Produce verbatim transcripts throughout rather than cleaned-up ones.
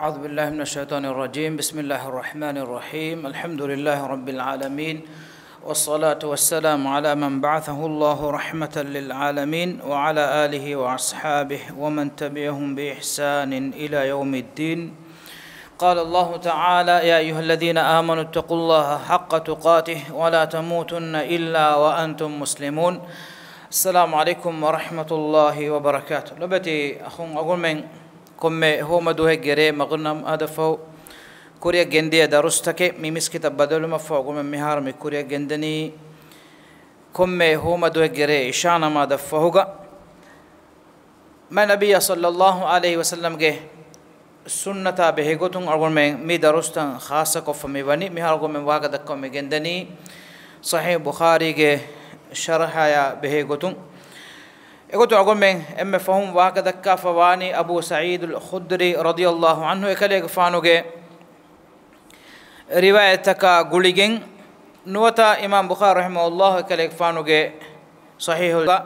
أعوذ بالله من الشيطان الرجيم. بسم الله الرحمن الرحيم. الحمد لله رب العالمين. والصلاة والسلام على من بعثه الله رحمة للعالمين وعلى آله وأصحابه ومن تبعهم بإحسان إلى يوم الدين. قال الله تعالى: يا أيها الذين آمنوا اتقوا الله حق تقاته ولا تموتن إلا وأنتم مسلمون. السلام عليكم ورحمة الله وبركاته. ލޮބުވެތި އަޚުން އަޅުގަނޑުމެން ކޮންމެ ހޯމަ ދުވަހެއްގެ ރޭ މަޣްރިބް ނަމާދަށްފަހު ކުރިއަށް ގެންދިޔަ ދަރުސްތަކެއް މި މިސްކިތަށް ބަދަލުވުމަށްފަހު އަޅުގަނޑުމެން މިހާރު މި ކުރިއަށް ގެންދަނީ ކޮންމެ ހޯމަ ދުވަހެއްގެ ރޭ އިޝާ ނަމާދަށްފަހުގަ. މާތް ނަބިއްޔާ ޞައްލައްލާހު ޢަލައިހި ވަސައްލަމްގެ ސުންނަތާ ބެހޭގޮތުން އަޅުގަނޑުމެން މި ދަރުސްތައް ޚާއްޞަކޮށްފަ މި ވަނީ. މިހާރު އަޅުގަނޑުމެން ވާހަކަ ދައްކަމުން މި ގެންދަނީ ޞަޙީޙު ބުޚާރީގެ ޝަރަޙަޔާ ބެހޭގޮތުން. އެގޮތުން އަޅުގަނޑުމެން އެންމެ ފަހުން ވާހަކަ ދައްކާފަ ވާނީ އަބޫ ސަޢީދުލް ޚުދްރީ ރަޟިޔައްލާހު ޢަންހު އެކަލޭގެފާނުގެ ރިވާޔަތްތަކާ ގުޅިގެން. ނުވަތަ އިމާމް ބުޚާރީ ރަޙިމަހުﷲ އެކަލޭގެފާނުގެ ޞަޙީޙުގަ،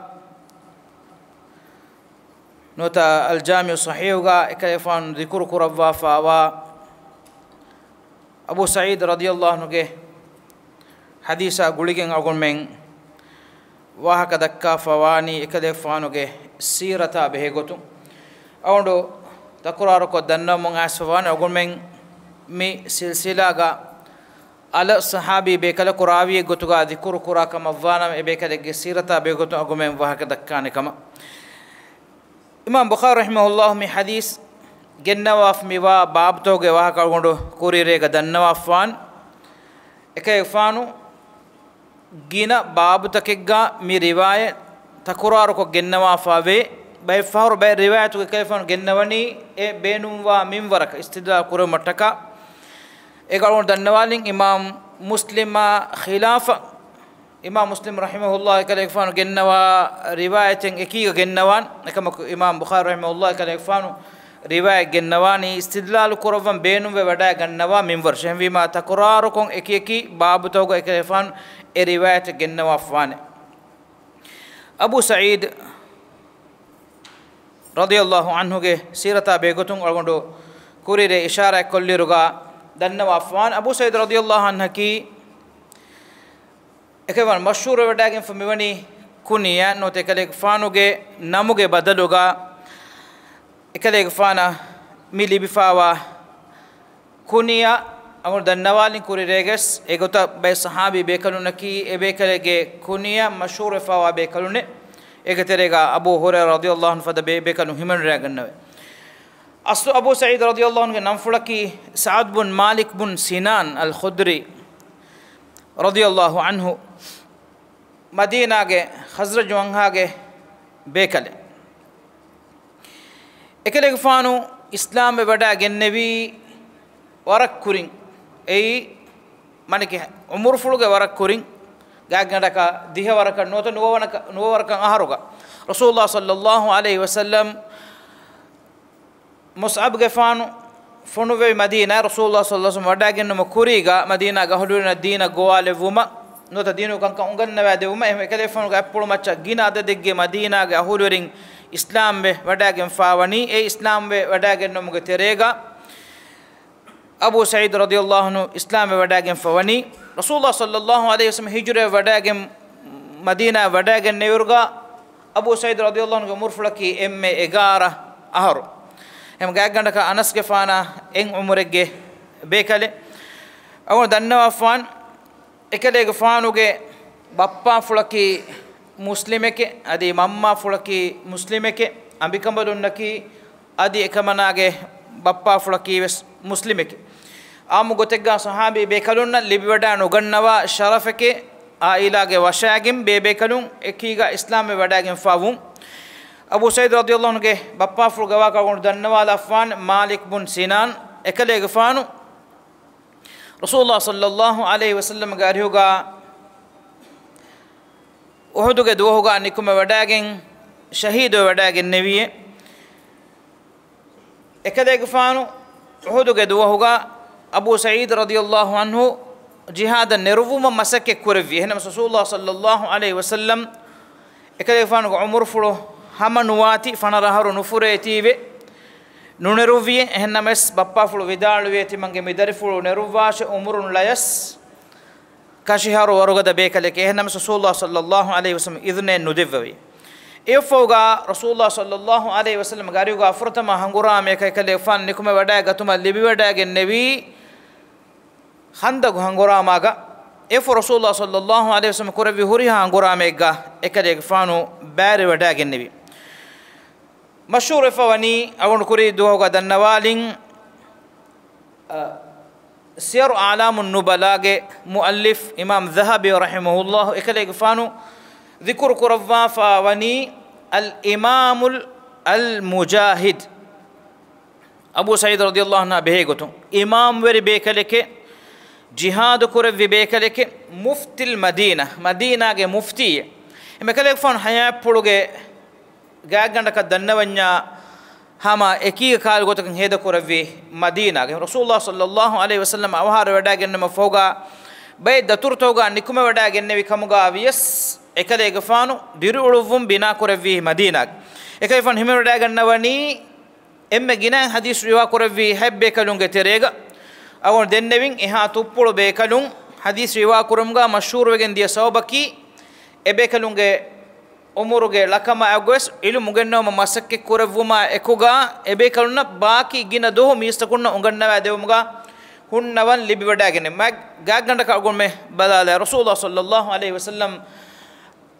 ނުވަތަ އަލްޖާމިޢު ޞަޙީޙުގަ އެކަލޭގެފާނު ޛިކުރު ކުރައްވާފައިވާ އަބޫ ސަޢީދު ރަޟިޔައްލާހު ޢަންހުގެ ޙަދީޘާ ގުޅިގެން އަޅުގަނޑުމެން ވާހަކަ ދައްކާފަ ވާނީ އެކަލޭގެފާނުގެ ސީރަތާ ބެހޭގޮތުން. އަޅުގަނޑު ތަކުރާރުކޮށް ދަންނަވަމުން އައިސްފަ ވާނެ އަޅުގަނޑުމެން މި ސިލްސިލާގަ އަލަށް ޞަޙާބީ ބޭކަލަކު ރާވީއެއް ގޮތުގަ ޛިކުރު ކުރާ ކަމަށްވާނަމަ، އެ ބޭކަލެއްގެ ސީރަތާ ބެހޭގޮތުން އަޅުގަނޑުމެން ވާހަކަ ދައްކާނެ ކަމަށް. އިމާމް ބުޚާރީ ރަޙިމަހުﷲ މި ޙަދީޘް ގެންނަވާފަ މިވާ ބާބުތަކުގެ ވާހަކަ އަޅުގަނޑު ކުރީ ރޭގަ ދަންނަވާފަވާން. އެކަލޭގެފާނު ގިނަ ބާބުތަކެއްގަ މި ރިވާޔަތް ތަކުރާރުކޮށް ގެންނަވާފަވޭ. ބައެއް ފަހަރު ބައެއް ރިވާޔަތުގަ އެކަލޭގެފާނު ގެންނަވަނީ އެ ބޭނުންވާ މިންވަރަކަށް އިސްތިދްލާލު ކުރުމަށްޓަކާ. އޭގަ އަޅުގަނޑު ދަންނަވާލިން އިމާމް މުސްލިމާ ޚިލާފަށް އިމާމް މުސްލިމް ރަޙިމަހުﷲ އެކަލޭގެފާނު ގެންނަވާ ރިވާޔަތެއް އެކީގަ ގެންނަވާން. އެކަމަކު އިމާމް ބުޚާރީ ރަޙިމަހުﷲ އެކަލޭގެފާނު ރިވާޔަތް ގެންނަވާނީ އިސްތިދްލާލު ކުރައްވަން ބޭނުންވެ ވަޑައިގަންނަވާ މިންވަރު. އެހެންވީމާ ތަކުރާރުކޮށް އެކި އެކި ބާބުތަކުގަ އެކަލޭގެފާނު އެ ރިވާޔަތެއް ގެންނަވާފަވާނެ. އަބޫ ސަޢީދު ރަޟިޔައްލާހު ޢަންހުގެ ސީރަތާ ބެހޭގޮތުން އަޅުގަނޑު ކުރީ ރޭ އިޝާރާތްކޮށްލިއިރުގަ ދަންނަވާފަވާނެ. އަބޫ ސަޢީދު ރަޟިޔައްލާހު ޢަންހަކީ އެކަލޭގެފާނު މަޝްހޫރުވެވަޑައިގެންފަ މިވަނީ ކުނިޔާ ނުވަތަ އެކަލޭގެފާނުގެ ނަމުގެ ބަދަލުގަ އެކަލޭގެފާނަށް މި ލިބިފައިވާ ކުނިޔާ އަޅުގަނޑު ދަންނަވާލިން ކުރީ ރޭގަސް އެގޮތަށް ބައެއް ޞަޙާބީ ބޭކަލުންނަކީ އެ ބޭކަލެއްގެ ކުނިޔާ މަޝްހޫރުވެފައިވާ ބޭކަލުންނެއް. އޭގެ ތެރޭގަ އަބޫ ހުރައިރާ ރަޟިޔައްލާހު ޢަންހު ފަދަ ބޭ-، ބޭކަލުން ހިމެނިވަޑައިގަންނަވައި. އަސްލު އަބޫ ސަޢީދު ރަޟިޔައްލާހު ޢަންހުގެ ނަންފުޅަކީ ސަޢްދު ބުން މާލިކް ބުން ސިނާން އަލް ޚުދްރީ ރަޟިޔައްލާހު ޢަންހު، މަދީނާގެ ޚަޒްރަޖު ވަންހާގެ ބޭކަލެއް. އެކަލޭގެފާނު އިސްލާމްވެ ވަޑައިގެންނެވީ ވަރަށް ކުރިން. އެއީ މަނިކި ޢުމުރުފުޅުގެ ވަރަށް ކުރިން، ގާތްގަނޑަކަށް ދިހަ ވަރަކަށް ނުވަތަ ނުވަ ވަނަކަ-، ނުވަ ވަރަކަށް އަހަރުގަ. ރަސޫލުﷲ ޞައްލައްލާހު ޢަލައިހި ވަސައްލަމް މުޞްޢަބުގެފާނު ފޮނުއްވެވި މަދީނާއަށް ރަސޫލުﷲ ޞައްލައްލާހު ޢަލައިހި ވަސައްލަމް ވަޑައިގެންނުމަށް ކުރީގަ، މަދީނާގެ އަހުލުވެރިންނަށް ދީނަށް ގޮވާލެއްވުމަށް ނުވަތަ ދީނުގެ ކަންކަން އުނގަންނަވާދެއްވުމަށް އެހެން އެކަލޭގެފާނުގެ އަތްޕުޅު މައްޗަށް ގިނަ އަދަދެއްގެ މަދީނާގެ އަހުލުވެރިން އިސްލާމްވެ ވަޑައިގެންފާވަނީ. އެ އިސްލާމްވެ ވަޑައިގެންނުމުގެ ތެރޭގަ އަބޫ ސަޢީދު ރަޟިޔައްލާހު ޢަންހު އިސްލާމްވެ ވަޑައިގެންފަ ވަނީ. ރަސޫލުﷲ ޞައްލައްލާހު ޢަލައިހި ވަސައްލަމް ހިޖުރަވެ ވަޑައިގެން މަދީނާއަށް ވަޑައިގެންނެވިއިރުގަ އަބޫ ސަޢީދު ރަޟިޔައްލާހު ޢަންހުގެ އުމުރުފުޅަކީ އެންމެ އެގާރަ އަހަރު. އެހެން ގާތްގަނޑަކަށް އަނަސްގެފާނާ އެއް އުމުރެއްގެ ބޭކަލެއް. އަޅުގަނޑު ދަންނަވާފާން އެކަލޭގެފާނުގެ ބައްޕާފުޅަކީ މުސްލިމެކޭ، އަދި މަންމާފުޅަކީ މުސްލިމެކޭ، އަނބިކަނބަލުންނަކީ އަދި އެކަމަނާގެ ބައްޕާފުޅަކީވެސް މުސްލިމެކޭ. އާއްމު ގޮތެއްގަ ޞަޙާބީ ބޭކަލުންނަށް ލިބިވަޑައި ނުގަންނަވާ ޝަރަފެކޭ، ޢާއިލާގެ ވަށާގެން ބޭބޭކަލުން އެކީގަ އިސްލާމްވެ ވަޑައިގެންފާވުން. އަބޫ ސަޢީދު ރަޟިޔައްލާހު ޢަންހުގެ ބައްޕާފުޅުގެ ވާހަކަ އަޅުގަނޑު ދަންނަވާލާފާން، މާލިކް ބުން ސިނާން އެކަލޭގެފާނު ރަސޫލުﷲ ޞައްލައްލާހު ޢަލައިހި ވަސައްލަމްގެ އަރިހުގަ އުޙުދުގެ ދުވަހުގަ ނިކުމެ ވަޑައިގެން ޝަހީދުވެ ވަޑައިގެންނެވިއޭ. އެކަލޭގެފާނު އުޙުދުގެ ދުވަހުގަ އަބޫ ސަޢީދު ރަޟިޔައްލާހު ޢަންހު ޖިހާދަށް ނެރުއްވުމަށް މަސައްކަތް ކުރެއްވި. އެހެންނަމަ ރަސޫލުﷲ ޞައްލައްލާހު ޢަލައިހި ވަސައްލަމް އެކަލޭގެފާނުގެ އުމުރުފުޅު ހަމަ ނުވާތީ، ފަނަރަ އަހަރު ނުފުރޭތީވެ. ނުނެރުއްވިއޭ. އެހެންނަމަވެސް ބައްޕާފުޅު ވިދާޅުވިއޭ، ތިމަންގެ މި ދަރިފުޅު ނެރުއްވާށޭ، އުމުރުން ޅަޔަސް ކަށިހަރު ވަރުގަދަ ބޭކަލެކޭ. އެހެންނަމަވެސް ރަސޫލުﷲ ޞައްލައްލާހު ޢަލައިހި ވަސައްލަމަ އިޛުނެއް ނުދެއްވެވި. އެއަށްފަހުގާ ރަސޫލުﷲ ޞައްލައްލާހު ޢަލައިހި ވަސައްލަމަގެ އަރިހުގާ ފުރަތަމަ ހަނގުރާމަޔަކަށް އެކަލޭގެފާނު ނިކުމެވަޑައިގަތުމަށް ލިބިވަޑައިގެންނެވީ ޚަންދަޤު ހަނގުރާމާގަ. އެއަށްފަހު ރަސޫލުﷲ ޞައްލައްލާހު ޢަލައިހި ވަސައްލަމަ ކުރެއްވި ހުރިހާ ހަނގުރާމައެއްގަ އެކަލޭގެފާނު ބައިވެރިވަޑައިގެންނެވި. މަޝްހޫރުވެފަ ވަނީ އަޅުގަނޑު ކުރީ ދުވަހުގަ ދަންނަވާލިން، އަ، ސިޔަރު އަޢްލާމުން ނުބަލާގެ މުއައްލިފް އިމާމް ޛަހަބީ ރަޙިމަހުﷲ އެކަލޭގެފާނު ޛިކުރު ކުރައްވާފަ ވަނީ އަލް އިމާމުލް، އަލް މުޖާހިދު. އަބޫ ސަޢީދު ރަޟިޔަﷲ ޢަންހާ ބެހޭގޮތުން އިމާމްވެރި ބޭކަލެކޭ، ޖިހާދު ކުރެއްވި ބޭކަލެކޭ، މުފްތިލް މަދީނާ، މަދީނާގެ މުފްތީއެއް. އެމެކަލޭގެފާނު ޙަޔާތްޕުޅުގެ ގާތްގަނޑަކަށް ދަންނަވަންޏާ ހަމަ އެކީގެ ކާލުގޮތަކަށް ހޭދަކުރެއްވީ މަދީނާގެ. ރަސޫލުﷲ ޞައްލައްލާހު ޢަލައިހި ވަސައްލަމަ އަވަހާރަވެވަޑައިގެންނަމަ ފަހުގާ ބައެއް ދަތުރުތަކުގާ ނިކުމެވަޑައިގެންނެވި ކަމުގާ ވިޔަސް އެކަލޭގެފާނު ދިރިއުޅުއްވުން ބިނާކުރެއްވީ މަދީނާގެ. އެކަލޭގެފާނު ހިމެނިވަޑައިގަންނަވަނީ އެންމެ ގިނައިން ޙަދީޘް ރިވާކުރެއްވި ހަތް ބޭކަލުންގެ ތެރޭގަ. އަޅުގަނޑު ދެންނެވިން އެހާ ތުއްޕުޅު ބޭކަލުން ޙަދީޘް ރިވާކުރުމުގާ މަޝްހޫރުވެގެން ދިޔަ ސަބަބަކީ، އެބޭކަލުންގެ ޢުމުރުގެ ޅަކަމާ އެއްގޮތް ވެސް ޢިލްމު އުނގެންނެވުމަށް މަސައްކަތް ކުރެއްވުމާ އެކުގާ، އެބޭކަލުންނަށް ބާކީ ގިނަ ދުވަހު މީސްތަކުންނަށް އުނގަންނަވާ ދެވުމުގާ ހުންނަވަން ލިބިވަޑައިގެންނެވި. މާތް ގާތްގަނޑަކަށް އަޅުގަނޑުމެން ބަލާލާ، ރަސޫލުﷲ ޞައްލައްލާހު ޢަލައިހި ވަސައްލަމަ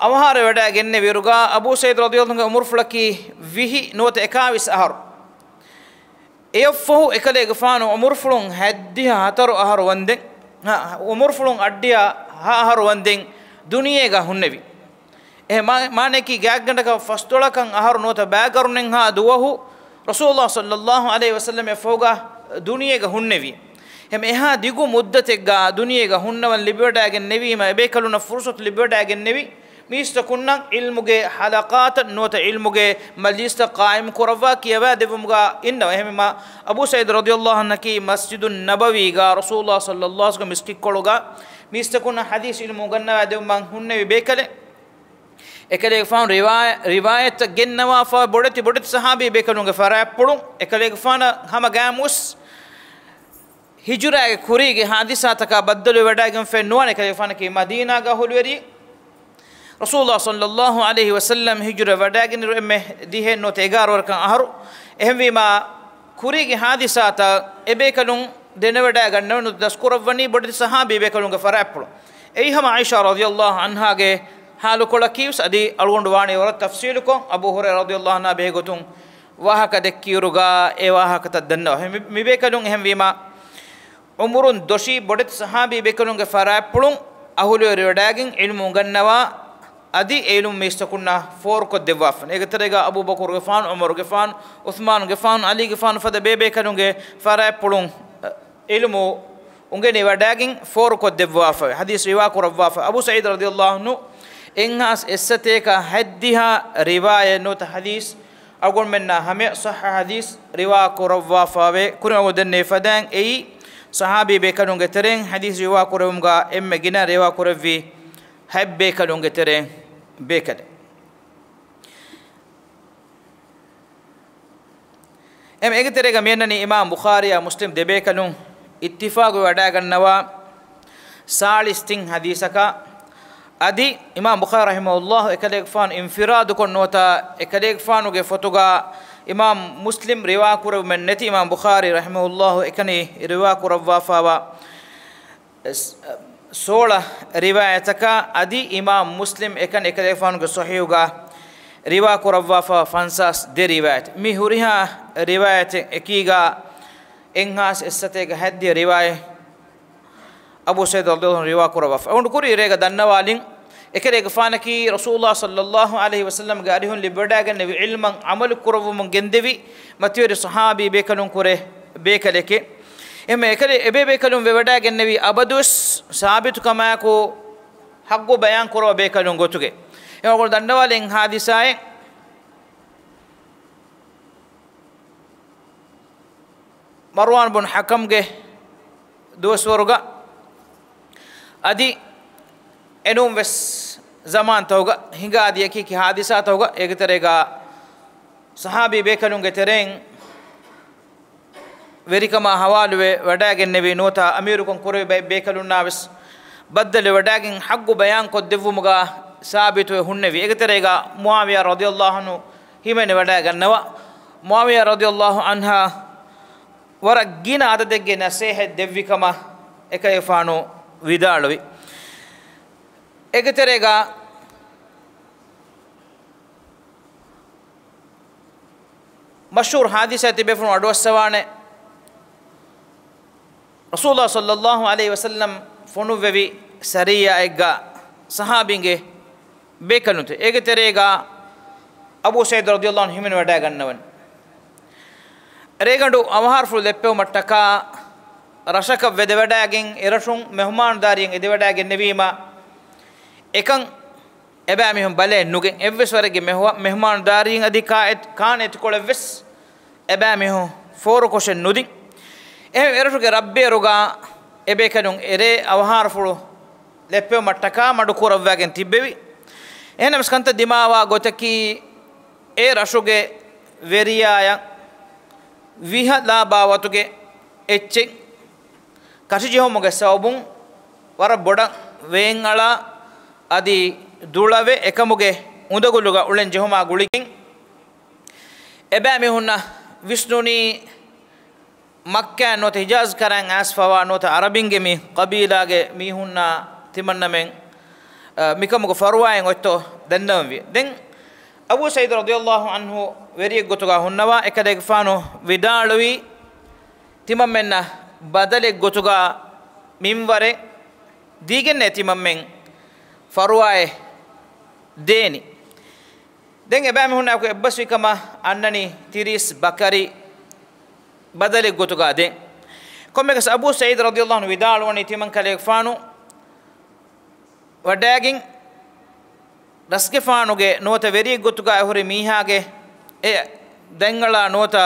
އަވަހާރަވެވަޑައިގެންނެވިއިރުގާ އަބޫ ސަޢީދު ރަޟިޔަﷲ ޢަންހުގެ ޢުމުރުފުޅަކީ ވިހި ނުވަތަ އެކާވީސް އަހަރު. އެއަށްފަހު އެކަލޭގެފާނު ޢުމުރުފުޅުން ހަތްދިހަ ހަތަރު އަހަރު ވަންދެން، އަ، ޢުމުރުފުޅުން އަށްޑިހަ ހަ އަހަރު ވަންދެން ދުނިޔޭގަ ހުންނެވި. އެ މާ-، މާނައަކީ ގާތްގަނޑަކަށް ފަސްދޮޅަކަށް އަހަރު ނުވަތަ ބައިގަރުނެއްހާ ދުވަހު ރަސޫލުﷲ ޞައްލައްލާހު ޢަލައިހި ވަސައްލަމަ އެއަށްފަހުގާ ދުނިޔޭގަ ހުންނެވި. އެހެން އެހާ ދިގު މުއްދަތެއްގާ ދުނިޔޭގަ ހުންނަވަން ލިބިވަޑައިގެންނެވީމަ، އެބޭކަލުންނަށް ފުރުޞަތު ލިބިވަޑައިގެންނެވި. މީސްތަކުންނަށް ޢިލްމުގެ ޙަލަޤާތައް ނުވަތަ ޢިލްމުގެ މަޖިލިސްތައް ޤާއިމް ކުރައްވާ ކިޔަވާ ދެއްވުމުގާ އިންނަވަ. އެހެންވީމާ، އަބޫ ސަޢީދު ރަޟިޔަﷲ ޢަންހަކީ މަސްޖިދުއް ނަބަވީގާ ރަސޫލުﷲ ޞައްލައްލާހު ޢަލައިހި ވަސައްލަމަ މިސްކިތްކޮޅުގާ މީސްތަކުންނަށް ޙަދީޘް ޢިލްމު އުނގަންނަވާ ދެއްވުމަށް ހުންނެވި ބޭކަލެއް. އެކަލޭގެފާނު ރިވާ-، ރިވާޔަތްތައް ގެންނަވާފަ ބޮޑެތި ބޮޑެތި ޞަޙާބީ ބޭކަލުންގެ ފަރާތްޕުޅުން އެކަލޭގެފާނަށް ހަމަ ގާމުސް ހިޖުރާގެ ކުރީގެ ޙާދިސާތަކާ ބައްދަލުވެވަޑައިގެންފައެއް ނުވާނެ. އެކަލޭގެފާނަކީ މަދީނާގަ އަހުލުވެރި. ރަސޫލުﷲ ޞައްލައްލާހު ޢަލައިހި ވަސައްލަމަ ހިޖުރަ ވަޑައިގެންނިރު އެންމެ ދިހަ ނުވަތަ އެގާރަ ވަރަކަށް އަހަރު. އެހެންވީމާ، ކުރީގެ ޙާދިސާތައް އެބޭކަލުން ދެނެވަޑައިގަންނަވަން ދަސްކުރައްވަނީ ބޮޑެތި ޞަޙާބީ ބޭކަލުންގެ ފަރާތްޕުޅު. އެއީ ހަމަ ޢާއިޝާ ރަޟިޔަﷲ ޢަންހާގެ ޙާލުކޮޅަކީ ވެސް އަދި އަޅުގަނޑު ވާނީ ވަރަށް ތަފްޞީލުކޮށް، އަބޫ ހުރައިރާ ރަޟިޔަﷲ ޢަންހާ ބެހޭގޮތުން ވާހަކަ ދެއްކިއިރުގާ އެ ވާހަކަތައް ދަންނަވާ. މި-، މިބޭކަލުން އެހެންވީމާ، ޢުމުރުން ދޮށީ ބޮޑެތި ޞަޙާބީ ބޭކަލުންގެ ފަރާތްޕުޅުން އަހުލުވެރިވެވަޑައިގެން ޢިލްމު އުނގަންނަވާ، އަދި އެ ޢިލްމު މީސްތަކުންނަށް ފޯރުކޮށްދެއްވާފަ. އޭގެ ތެރޭގަ އަބޫބަކުރުގެފާނު، ޢުމަރުގެފާނު، ޢުޘްމާނުގެފާނު، ޢަލީގެފާނު ފަދަ ބޭބޭކަލުންގެ ފަރާތްޕުޅުން ޢިލްމު އުނގެނިވަޑައިގެން ފޯރުކޮށްދެއްވާފައި. ޙަދީޘް ރިވާކުރައްވާފައި. އަބޫ ސަޢީދު ރަޟިޔަﷲ ޢަންހު އެއްހާސް އެއްސަތޭކަ ހަތްދިހަ ރިވާޔަތް ނުވަތަ ޙަދީޘް އަޅުގަނޑުމެންނާ ހަމަޔަށް ޞައްޙަ ޙަދީޘް ރިވާކުރައްވާފައިވޭ. ކުރިން އަޅުގަނޑު ދެންނެވި ފަދައިން އެއީ ޞަޙާބީ ބޭކަލުންގެ ތެރެއިން ޙަދީޘް ރިވާކުރެއްވުމުގާ އެންމެ ގިނަ ރިވާކުރެއްވި ހަތް ބޭކަލުންގެ ތެރެއިން ބޭކަލެއް. އެމް އޭގެ ތެރޭގަ މިއަންނަނީ އިމާމް ބުޚާރީއާ މުސްލިމް ދެބޭކަލުން އިއްތިފާގުވެވަޑައިގަންނަވާ ސާޅީސް ތިން ޙަދީޘަކާ. އަދި އިމާމް ބުޚާރީ ރަޙިމަހުﷲ އެކަލޭގެފާނު އިންފިރާދުކޮށް ނުވަތަ އެކަލޭގެފާނުގެ ފޮތުގާ އިމާމް މުސްލިމް ރިވާކުރެއްވުމެއް ނެތި އިމާމް ބުޚާރީ ރަޙިމަހުﷲ އެކަނި ރިވާކުރައްވާފައިވާ ސް-، ސޯޅަ ރިވާޔަތަކާ. އަދި އިމާމް މުސްލިމް އެކަނި އެކަލޭގެފާނުގެ ޞަޙީޙުގާ ރިވާކުރައްވާފަ ފަންސާސް ދެ ރިވާޔަތެއް. މި ހުރިހާ ރިވާޔަތެއް އެކީގާ އެއްހާސް އެއްސަތޭކަ ހަތްދިހަ ރިވާޔަތް އަބޫ ސަޢީދު ރަޟިޔަﷲ ޢަންހު ރިވާކުރައްވާފަ. އަޅުގަނޑު ކުރި ރޭގަ ދަންނަވާލިން، އެކަލޭގެފާނަކީ ރަސޫލުﷲ ޞައްލައްލާހު ޢަލައިހި ވަސައްލަމްގެ އަރިހުން ލިބިވަޑައިގެންނެވި ޢިލްމަށް ޢަމަލު ކުރައްވަމުން ގެންދެވި މަތިވެރި ޞަޙާބީ ބޭކަލުން ކުރެ ބޭކަލެކޭ. އެހެން އެކަލޭ އެބޭބޭކަލުން ވެވަޑައިގެންނެވީ އަބަދުވެސް ސާބިތުކަމާއެކު ޙައްޤު ބަޔާން ކުރާ ބޭކަލުން ގޮތުގެ. އެ އަޅުގަނޑު ދަންނަވާލިން ޙާދިސާއެއް މަރުވާން ބުން ޙަކަމްގެ ދުވަސްވަރުގަ އަދި އެނޫން ވެސް ޒަމާންތަކުގަ ހިނގާ އަދި އެކި އެކި ޙާދިސާތަކުގަ އޭގެ ތެރޭގަ ޞަޙާބީ ބޭކަލުންގެ ތެރެއިން ވެރިކަމާ ހަވާލުވެ ވަޑައިގެންނެވި ނުވަތަ އަމީރުކަން ކުރެވި ބައެއް ބޭކަލުންނާވެސް ބައްދަލުވެ ވަޑައިގެން ޙައްޤު ބަޔާން ކޮށްދެއްވުމުގަ ސާބިތުވެ ހުންނެވި. އޭގެ ތެރޭގަ މުޢާވިޔާ ރަޟިޔަﷲ ޢަންހު ހިމެނި ވަޑައިގަންނަވާ. މުޢާވިޔާ ރަޟިޔަﷲ ޢަންހާ ވަރަށް ގިނަ އަދަދެއްގެ ނަޞޭޙަތް ދެއްވި ކަމަށް އެކަލޭގެފާނު ވިދާޅުވި. އޭގެ ތެރޭގަ މަޝްހޫރު ޙާދިސާ ތިބޭފުޅުން އަޑުއައްސަވާނެ. ރަސޫލާ ޞައްލައްލާހު ޢަލައިހި ވަސައްލަމް ފޮނުއްވެވި ސަރިއްޔާއެއްގަ ޞަޙާބީންގެ ބޭކަލުންތެ. އޭގެ ތެރޭގަ އަބޫ ސަޢީދު ރަޟިޔަﷲ ޢަންހު ހިމެނިވަޑައިގަންނަވަން. ރޭގަނޑު އަވަހާރަފުޅު ލެއްޕެވުމަށްޓަކާ ރަށަކަށް ވެދެވަޑައިގެން އެރަށުން މެހުމާނުދާރީއެއް އެދެވަޑައިގެންނެވީމަ، އެކަން އެބައިމީހުން ބަލައެއް ނުގެން، އެއްވެސް ވަރެއްގެ މެހު-، މެހުމާނުދާރީން އަދި ކާ-، ކާނެ އެތިކޮޅެއްވެސް އެބައިމީހުން ފޯރުކޮށެއް ނުދިން. އެހެން އެރަށުގެ ރަށްބޭރުގަ އެބޭކަލުން އެރޭ އަވަހާރަފުޅު ލެއްޕެވުމަށްޓަކާ މަޑުކުރައްވާގެން ތިއްބެވި. އެހެންނަމަވެސް ކަންތައް ދިމާވާ ގޮތަކީ، އެ ރަށުގެ ވެރިޔާޔަށް ވިހަ ލާ ބާވަތުގެ އެއްޗެއް ކަށިޖެހުމުގެ ސަބަބުން ވަރަށް ބޮޑަށް ވޭންއަޅާ އަދި ދުޅަވެ އެކަމުގެ އުނދަގުލުގަ އުޅެން ޖެހުމާ ގުޅިގެން، އެބައިމީހުންނަށް ވިސްނުނީ މައްކާއިން ނުވަތަ ހިޖާޒް ކަރައިން އައިސްފަވާ ނުވަތަ ޢަރަބިންގެ މި ޤަބީލާގެ މީހުންނާ ތިމަންނަމެން، އަ، މިކަމުގެ ފަރުވާއެއް އޮތްތޯ ދަންނަވަންވި. ދެން އަބޫ ސަޢީދު ރަޟިޔަﷲ ޢަންހު ވެރިއެއްގޮތުގަ ހުންނަވާ އެކަލޭގެފާނު ވިދާޅުވީ، ތިމަންމެންނަށް ބަދަލެއްގޮތުގަ މިންވަރެއް ދީގެންނޭ ތިމަންމެން ފަރުވާއެއް ދޭނީ. ދެން އެބައިމީހުންނާއެކު އެއްބަސްވި ކަމަށް އަންނަނީ ތިރީސް ބަކަރި ބަދަލެއްގޮތުގަ ދޭން. ކޮންމެއަކަސް އަބޫ ސަޢީދު ރަޟިޔަﷲ ޢަންހު ވިދާޅުވަނީ ތިމަން ކަލޭގެފާނު ވަޑައިގެން ރަސްގެފާނުގެ ނުވަތަ ވެރިއެއްގޮތުގަ އެ ހުރި މީހާގެ އެ ދަތްއަޅާ ނުވަތަ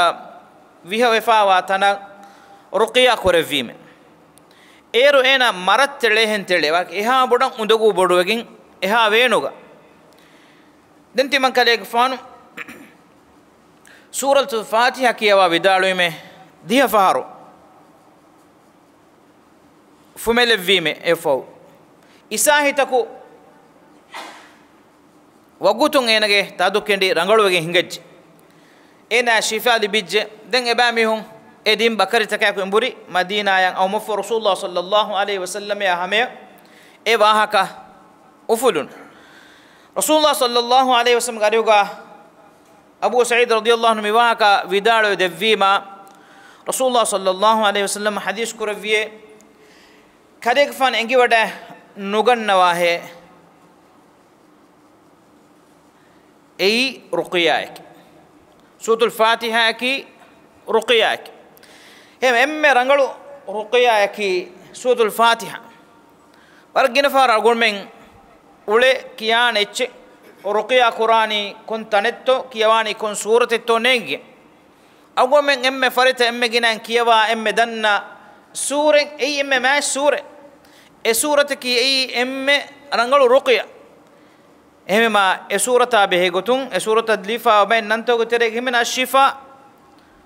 ވިހަ ވެފާވާ ތަނަށް ރުޤިޔާ ކުރެއްވީމެ. އޭރު އޭނަ މަރަށް ތެޅޭހެން ތެޅޭ، ވަރަކަށް އެހާ ބޮޑަށް އުނދަގޫ ބޮޑުވެގެން އެހާ ވޭނުގަ. ދެން ތިމަން ކަލޭގެފާނު ސޫރަތުލް ފާތިޙާ ކިޔަވާ ވިދާޅުވީމެ ދިހަ ފަހަރު ފުމެލެއްވީމެ އެއަށްފަހު، އިސާހިތަކު ވަގުތުން އޭނަގެ ތަދު ކެނޑި ރަނގަޅުވެގެން ހިނގައްޖެ. އޭނާ ޝިފާ ލިބިއްޖެ. ދެން އެބައިމީހުން އެ ދިން ބަކަރިތަކާއެކު އެނބުރި މަދީނާޔަށް އައުމަށްފަހު ރަސޫލުﷲ ޞައްލައްލާހު ޢަލައިހި ވަސައްލަމައާ ހަމަޔަށް އެ ވާހަކަ އުފުލުނު. ރަސޫލުﷲ ޞައްލައްލާހު ޢަލައިހި ވަސައްލަމްގެ އަރިހުގަ އަބޫ ސަޢީދު ރަޟިޔަﷲ ޢަންހު މި ވާހަކަ ވިދާޅުވެ ދެއްވީމާ، ރަސޫލުﷲ ޞައްލައްލާހު ޢަލައިހި ވަސައްލަމް ޙަދީޘް ކުރެއްވިއޭ، ކަލޭގެފާނު އެނގިވަޑައި ނުގަންނަވާހޭ. އެއީ ރުޤިޔާއަކީ. ސޫރަތުލް ފާތިޙާއަކީ ރުޤިޔާއަކީ. އެހެން އެންމެ ރަނގަޅު ރުޤިޔާއަކީ ސޫރަތުލް ފާތިޙާ. ވަރަށް ގިނަ ފަހަރަށް އަޅުގަނޑުމެން އުޅޭ ކިޔާނެ އެއްޗެއް، ރުޤިޔާ ކުރާނީ ކޮން ތަނެއްތޯ، ކިޔަވާނީ ކޮން ސޫރަތެއްތޯ ނޭނގިގެން. އަޅުގަނޑުމެން އެންމެ ފަރިތަ އެންމެ ގިނައިން ކިޔަވާ އެންމެ ދަންނަ ސޫރަތް އެއީ އެންމެ މާތް ސޫރަތް. އެ ސޫރަތަކީ އެއީ އެންމެ ރަނގަޅު ރުޤިޔާ. އެހެންވީމާ، އެ ސޫރަތާ ބެހޭ ގޮތުން، އެ ސޫރަތަށް ލިޔެފާ ބައެއް ނަންތަކުގެ ތެރޭގަ ހިމެނޭ އައްޝިފާ.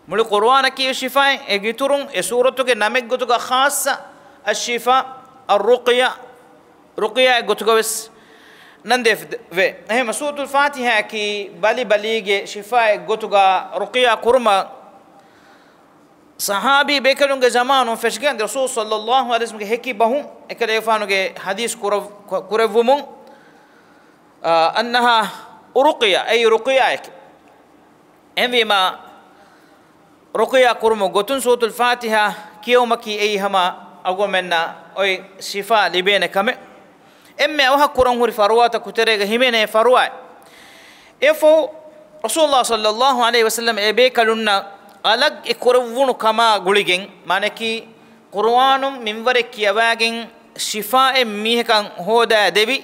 މުޅި ޤުރުއާނަކީ ޝިފާއެއް. އޭގެ އިތުރުން އެ ސޫރަތުގެ ނަމެއްގޮތުގަ ޚާއްޞަ އައްޝިފާ، އައްރުޤްޔާ، ރުޤްޔާއެއް ގޮތުގަވެސް ނަންދެވޭ. އެހެންވީމާ، ސޫރަތުލް ފާތިޙާއަކީ ބަލި ބަލީގެ ޝިފާއެއް ގޮތުގަ ރުޤްޔާ ކުރުމަށް ޞަޙާބީ ބޭކަލުންގެ ޒަމާނުން ފެށިގެން ރަސޫލު ޞައްލައްލާހު ޢަލައިހި ވަސައްލަމްގެ ހެކި ބަހުން އެކަލޭގެފާނުގެ ޙަދީޘް ކުރެވް-، ކު-، ކުރެއްވުމުން، އައްނަހާ ރުޤްޔާ، އެއީ ރުޤްޔާއެކޭ. އެހެންވީމާ، ރުޤްޔާ ކުރުމުގެ ގޮތުން ސޫރަތުލް ފާތިޙާ ކިޔެވުމަކީ އެއީ ހަމަ އަޅުގަނޑުމެންނަށް އޮތް ޝިފާ ލިބޭނެ ކަމެއް. އެންމެ އަވަހަށް ކުރަން ހުރި ފަރުވާތަކުގެ ތެރޭގަ ހިމެނޭ ފަރުވާއެއް. އެއަށްފަހު ރަސޫލުﷲ ޞައްލައްލާހު ޢަލައިހި ވަސައްލަމް އެ ބޭކަލުންނަށް އަލަށް އެ ކުރެއްވުނު ކަމާ ގުޅިގެން، މާނައަކީ، ޤުރުއާނުން މިންވަރެއް ކިޔަވައިގެން ޝިފާއެއް މީހަކަށް ހޯދައިދެވި،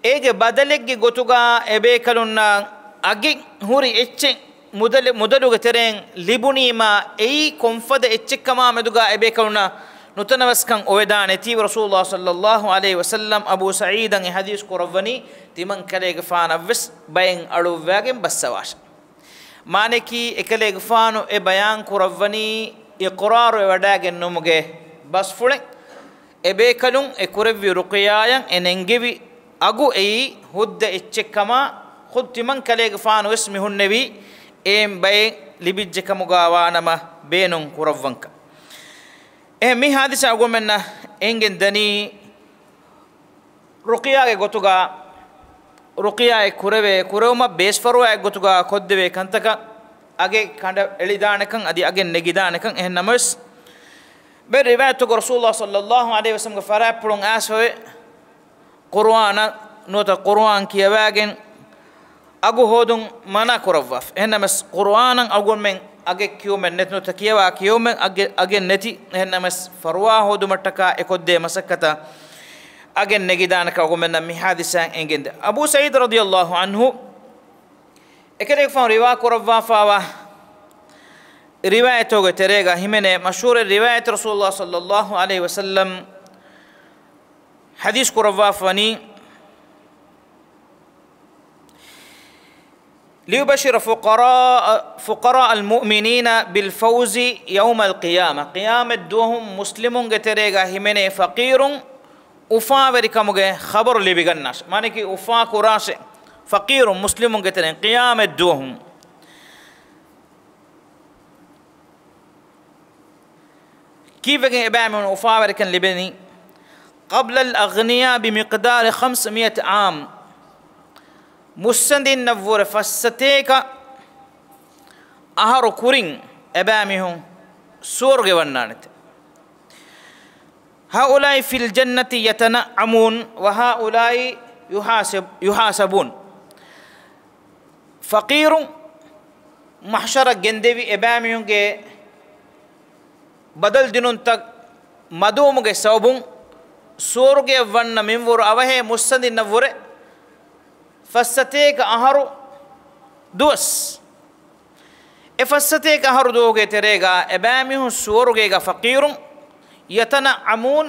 އޭގެ ބަދަލެއްގެ ގޮތުގަ އެބޭކަލުންނަށް އަގެއް ހުރި އެއްޗެއް މުދަލެ-، މުދަލުގެ ތެރެއިން ލިބުނީމާ، އެއީ ކޮންފަދަ އެއްޗެއްކަމާ މެދުގަ އެބޭކަލުންނަށް ނުތަނަވަސްކަން އޮވެދާނެތީވެ ރަސޫލުﷲ ޞައްލައްލާހު ޢަލައިހި ވަސައްލަމް އަބޫ ސަޢީދަށް އެ ޙަދީޘް ކުރައްވަނީ ތިމަން ކަލޭގެފާނަށްވެސް ބައެއް އަޅުއްވައިގެން ބައްސަވާށޭ. މާނައަކީ، އެކަލޭގެފާނު އެ ބަޔާން ކުރައްވަނީ އިޤްރާރުވެވަޑައިގެންނުމުގެ ބަސްފުޅެއް. އެބޭކަލުން އެ ކުރެއްވި ރުޤިޔާއަށް އެ ނެންގެވި އަގު އެއީ ހުއްދަ އެއްޗެއްކަމާ، ޚުދު ތިމަން ކަލޭގެފާނު ވެސް މި ހުންނެވީ އެއިން ބައެއް ލިބިއްޖެކަމުގާ ވާނަމަ ބޭނުން ކުރައްވަންކަން. އެހެން މި ހާދިސާ އަޅުގަނޑުމެންނަށް އެނގެން ދަނީ، ރުޤިޔާގެ ގޮތުގަ، ރުޤިޔާއެއް ކުރެވޭ، ކުރެވުމަށް ބޭސްފަރުވާއެއް ގޮތުގަ ކޮށްދެވޭ ކަންތަކަށް އަގެއް ކަނޑައެޅިދާނެކަން އަދި އަގެއް ނެގިދާނެކަން. އެހެން ނަމަވެސް، ބައެއް ރިވާޔަތުގަ ރަސޫލުﷲ ޞައްލަﷲ ޢަލައިހި ވަސައްލަމްގެ ފަރާތްޕުޅުން އައިސްފަވޭ، ޤުރުއާނަށް ނުވަތަ ޤުރުއާން ކިޔަވައިގެން އަގު ހޯދުން މަނާ ކުރައްވާފަ. އެހެންނަމަވެސް، ޤުރުއާނަށް އަގުންމެން އަގެއް ކިޔުމެއް ނެތި ނުވަތަ ކިޔަވާ ކިޔުމެއް އަގެ-، އަގެއް ނެތި. އެހެންނަމަވެސް، ފަރުވާ ހޯދުމަށްޓަކާ އެކޮށްދޭ މަސައްކަތަށް އަގެއް ނެގިދާނެކަން އަގުންމެންނަށް މި ހާދިސާއިން އެނގެންދެ. އަބޫ ސަޢީދު ރަޟިޔަﷲ ޢަންހު އެކަލޭގެފާނު ރިވާ ކުރައްވާފައިވާ ރިވާޔަތުގެ ތެރޭގަ ހިމެނޭ މަޝްހޫރެއް ރިވާޔަތު ރަސޫލުﷲ ޞައްލަﷲ ޢަލައިހި ވަސައްލަމް ޙަދީޘް ކުރައްވާފަވަނީ، ليبشر فقراء، فقراء المؤمنين بالفوز يوم القيامة. ޤިޔާމަތް ދުވަހު މުސްލިމުންގެ ތެރޭގަ ހިމެނޭ ފަޤީރުން އުފާވެރިކަމުގެ ޚަބަރު ލިބިގަންނާށެ. މާނައަކީ އުފާ ކުރާށެ ފަޤީރުން މުސްލިމުންގެ ތެރެއިން ޤިޔާމަތް ދުވަހު. ކީއްވެގެން އެބައިމީހުން އުފާވެރިކަން ލިބެނީ؟ قبل الأغنياء بمقدار خمسمائة عام. މުއްސަނދިންނަށްވުރެ ފައްސަތޭކަ އަހަރު ކުރިން އެބައިމީހުން ސުވަރުގެ ވަންނާނެތެ. هؤلاء في الجنة يتنعمون وهؤلاء يحاسب، يحاسبون. ފަޤީރުން މަޙްޝަރަށް ގެންދެވި އެބައިމީހުންގެ ބަދަލު ދިނުންތައް މަދުވުމުގެ ސަބަބުން ސުވަރުގެއަށް ވަންނަ މިންވަރު އަވަހޭ މުއްސަނދިންނަށްވުރެ ފައްސަތޭކަ އަހަރު ދުވަސް. އެ ފައްސަތޭކަ އަހަރު ދުވަހުގެ ތެރޭގަ އެބައިމީހުން ސުވަރުގޭގަ ފަޤީރުން، يتنعمون،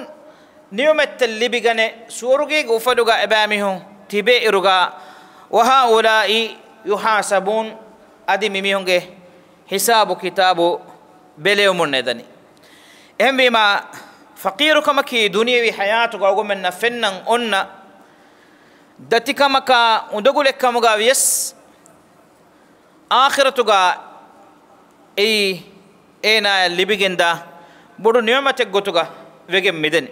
ނިޢުމަތްތައް ލިބިގަނެ ސުވަރުގޭގެ އުފަލުގަ އެބައިމީހުން ތިބޭ އިރުގަ، وهؤلاء يحاسبون، އަދި މިމީހުންގެ ހިސާބު ކިތާބު ބެލެވެމުން ނެދަނީ. އެހެންވީމާ، ފަޤީރުކަމަކީ ދުނިޔެވީ ޙަޔާތުގަ އަޅުގަނޑުމެންނަށް ފެންނަން އޮންނަ ދަތިކަމަކާ އުނދަގުލެއްކަމުގަ ވިޔަސް، އާޚިރަތުގަ އެއީ އޭނާޔަށް ލިބިގެންދާ ބޮޑު ނިޢުމަތެއް ގޮތުގަ ވެގެން މިދަނީ.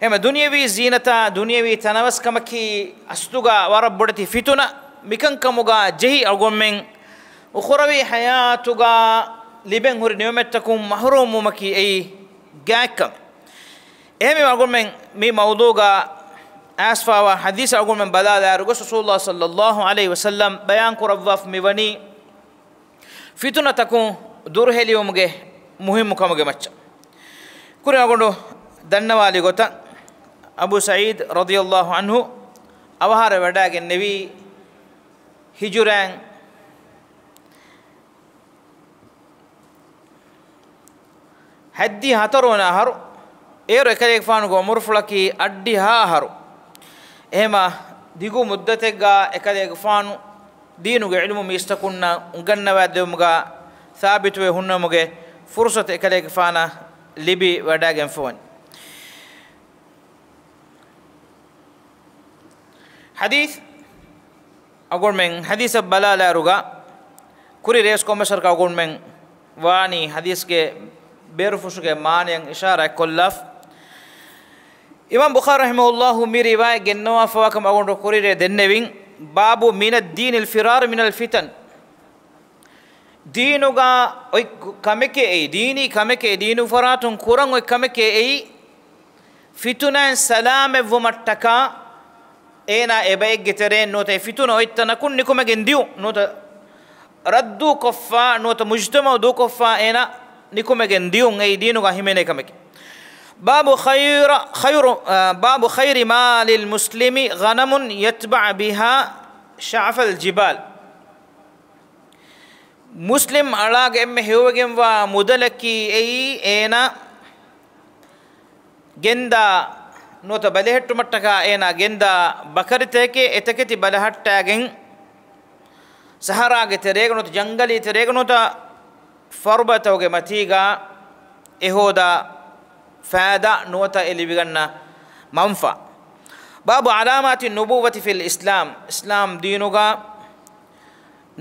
އެހެންމެ ދުނިޔެވީ ޒީނަތާ، ދުނިޔެވީ ތަނަވަސްކަމަކީ އަސްލުގަ ވަރަށް ބޮޑެތި ފިތުނަ. މިކަންކަމުގަ ޖެހި އަޅުގަނޑުމެން އުޚުރަވީ ޙަޔާތުގަ ލިބެން ހުރި ނިޢުމަތްތަކުން މަޙްރޫމްވުމަކީ އެއީ ގާތްކަމެއް. އެހެންވީމަ އަޅުގަނޑުމެން މި މައުޟޫޢުގަ އައިސްފައިވާ ޙަދީޘް އަޅުގަނޑުމެން ބަލާލާއިރު ގޮސް ރަސޫލުﷲ ޞައްލަﷲ ޢަލައިހި ވަސައްލަމް ބަޔާން ކުރައްވާފަ މިވަނީ ފިތުނަތަކުން ދުރުހެލިވުމުގެ މުހިއްމުކަމުގެ މައްޗަށް. ކުރިން އަޅުގަނޑު ދަންނަވާލި ގޮތަށް، އަބޫ ސަޢީދު ރަޟިޔަﷲ ޢަންހު އަވަހާރަވެވަޑައިގެންނެވީ ހިޖުރައިން ހަތްދިހަ ހަތަރުވަނަ އަހަރު. އޭރު އެކަލޭގެފާނުގެ އުމުރުފުޅަކީ އަށްޑިހަ އަހަރު. އެހެމަ ދިގު މުއްދަތެއްގަ އެކަލޭގެފާނު ދީނުގެ ޢިލްމު މީސްތަކުންނަށް އުނގަންނަވާދެވުމުގަ ސާބިތުވެ ހުންނަމުގެ ފުރުޞަތު އެކަލޭގެފާނަށް ލިބި ވަޑައިގެންފަވަން. ޙަދީޘް އަޅުގަނޑުމެން ޙަދީޘަށް ބަލާލާއިރުގަ ކުރި ރޭސް ކޮމެސަރަކަށް އަޅުގަނޑުމެން ވާނީ ޙަދީޘްގެ ބޭރުފުށުގެ މާނައަށް އިޝާރާތްކޮށްލާފަ. އިމާމް ބުޚާރީ ރަޙިމަހުﷲ މި ރިވާޔަތް ގެންނަވާފަވާކަމަށް އަޅުގަނޑު ކުރި ރޭ ދެންނެވިން، باب من الدين الفرار من الفتن. ދީނުގަ އޮތް ކަމެކޭ އެއީ، ދީނީ ކަމެކޭ، ދީނު ފަރާތުން ކުރަން އޮތް ކަމެކޭ އެއީ، ފިތުނައިން ސަލާމަތްވުމަށްޓަކާ އޭނާ އެބައެއްގެ ތެރެއިން ނުވަތަ އެ ފިތުނަ އޮތް ތަނަކުން ނިކުމެގެން ދިޔުން ނުވަތަ ރައްދުކޮށްފަ ނުވަތަ މުޖްތަމަޢު ދޫކޮށްފަ އޭނާ ނިކުމެގެން ދިޔުން އެއީ ދީނުގަ ހިމެނޭ ކަމެކޭ. باب خير، خير، އާ، باب خير مال المسلم غنم يتبع بها شعف الجبال. މުސްލިމް އަޅާގެ އެންމެ ހެޔޮވެގެންވާ މުދަލަކީ އެއީ، އޭނާ ގެންދާ ނުވަތަ ބަލިހެއްޓުމަށްޓަކާ އޭނާ ގެންދާ ބަކަރިތަކެކޭ، އެތަކެތި ބަލަހައްޓާގެން ސަހަރާގެ ތެރޭގަ ނުވަތަ ޖަންގަލީ ތެރޭގަ ނުވަތަ ފަރުބަތަކުގެ މަތީގަ އެ ހޯދާ ފައިދާ ނުވަތަ އެ ލިބިގަންނަ މަންފާ. باب علامات النبوة في الإسلام، އިސްލާމް ދީނުގަ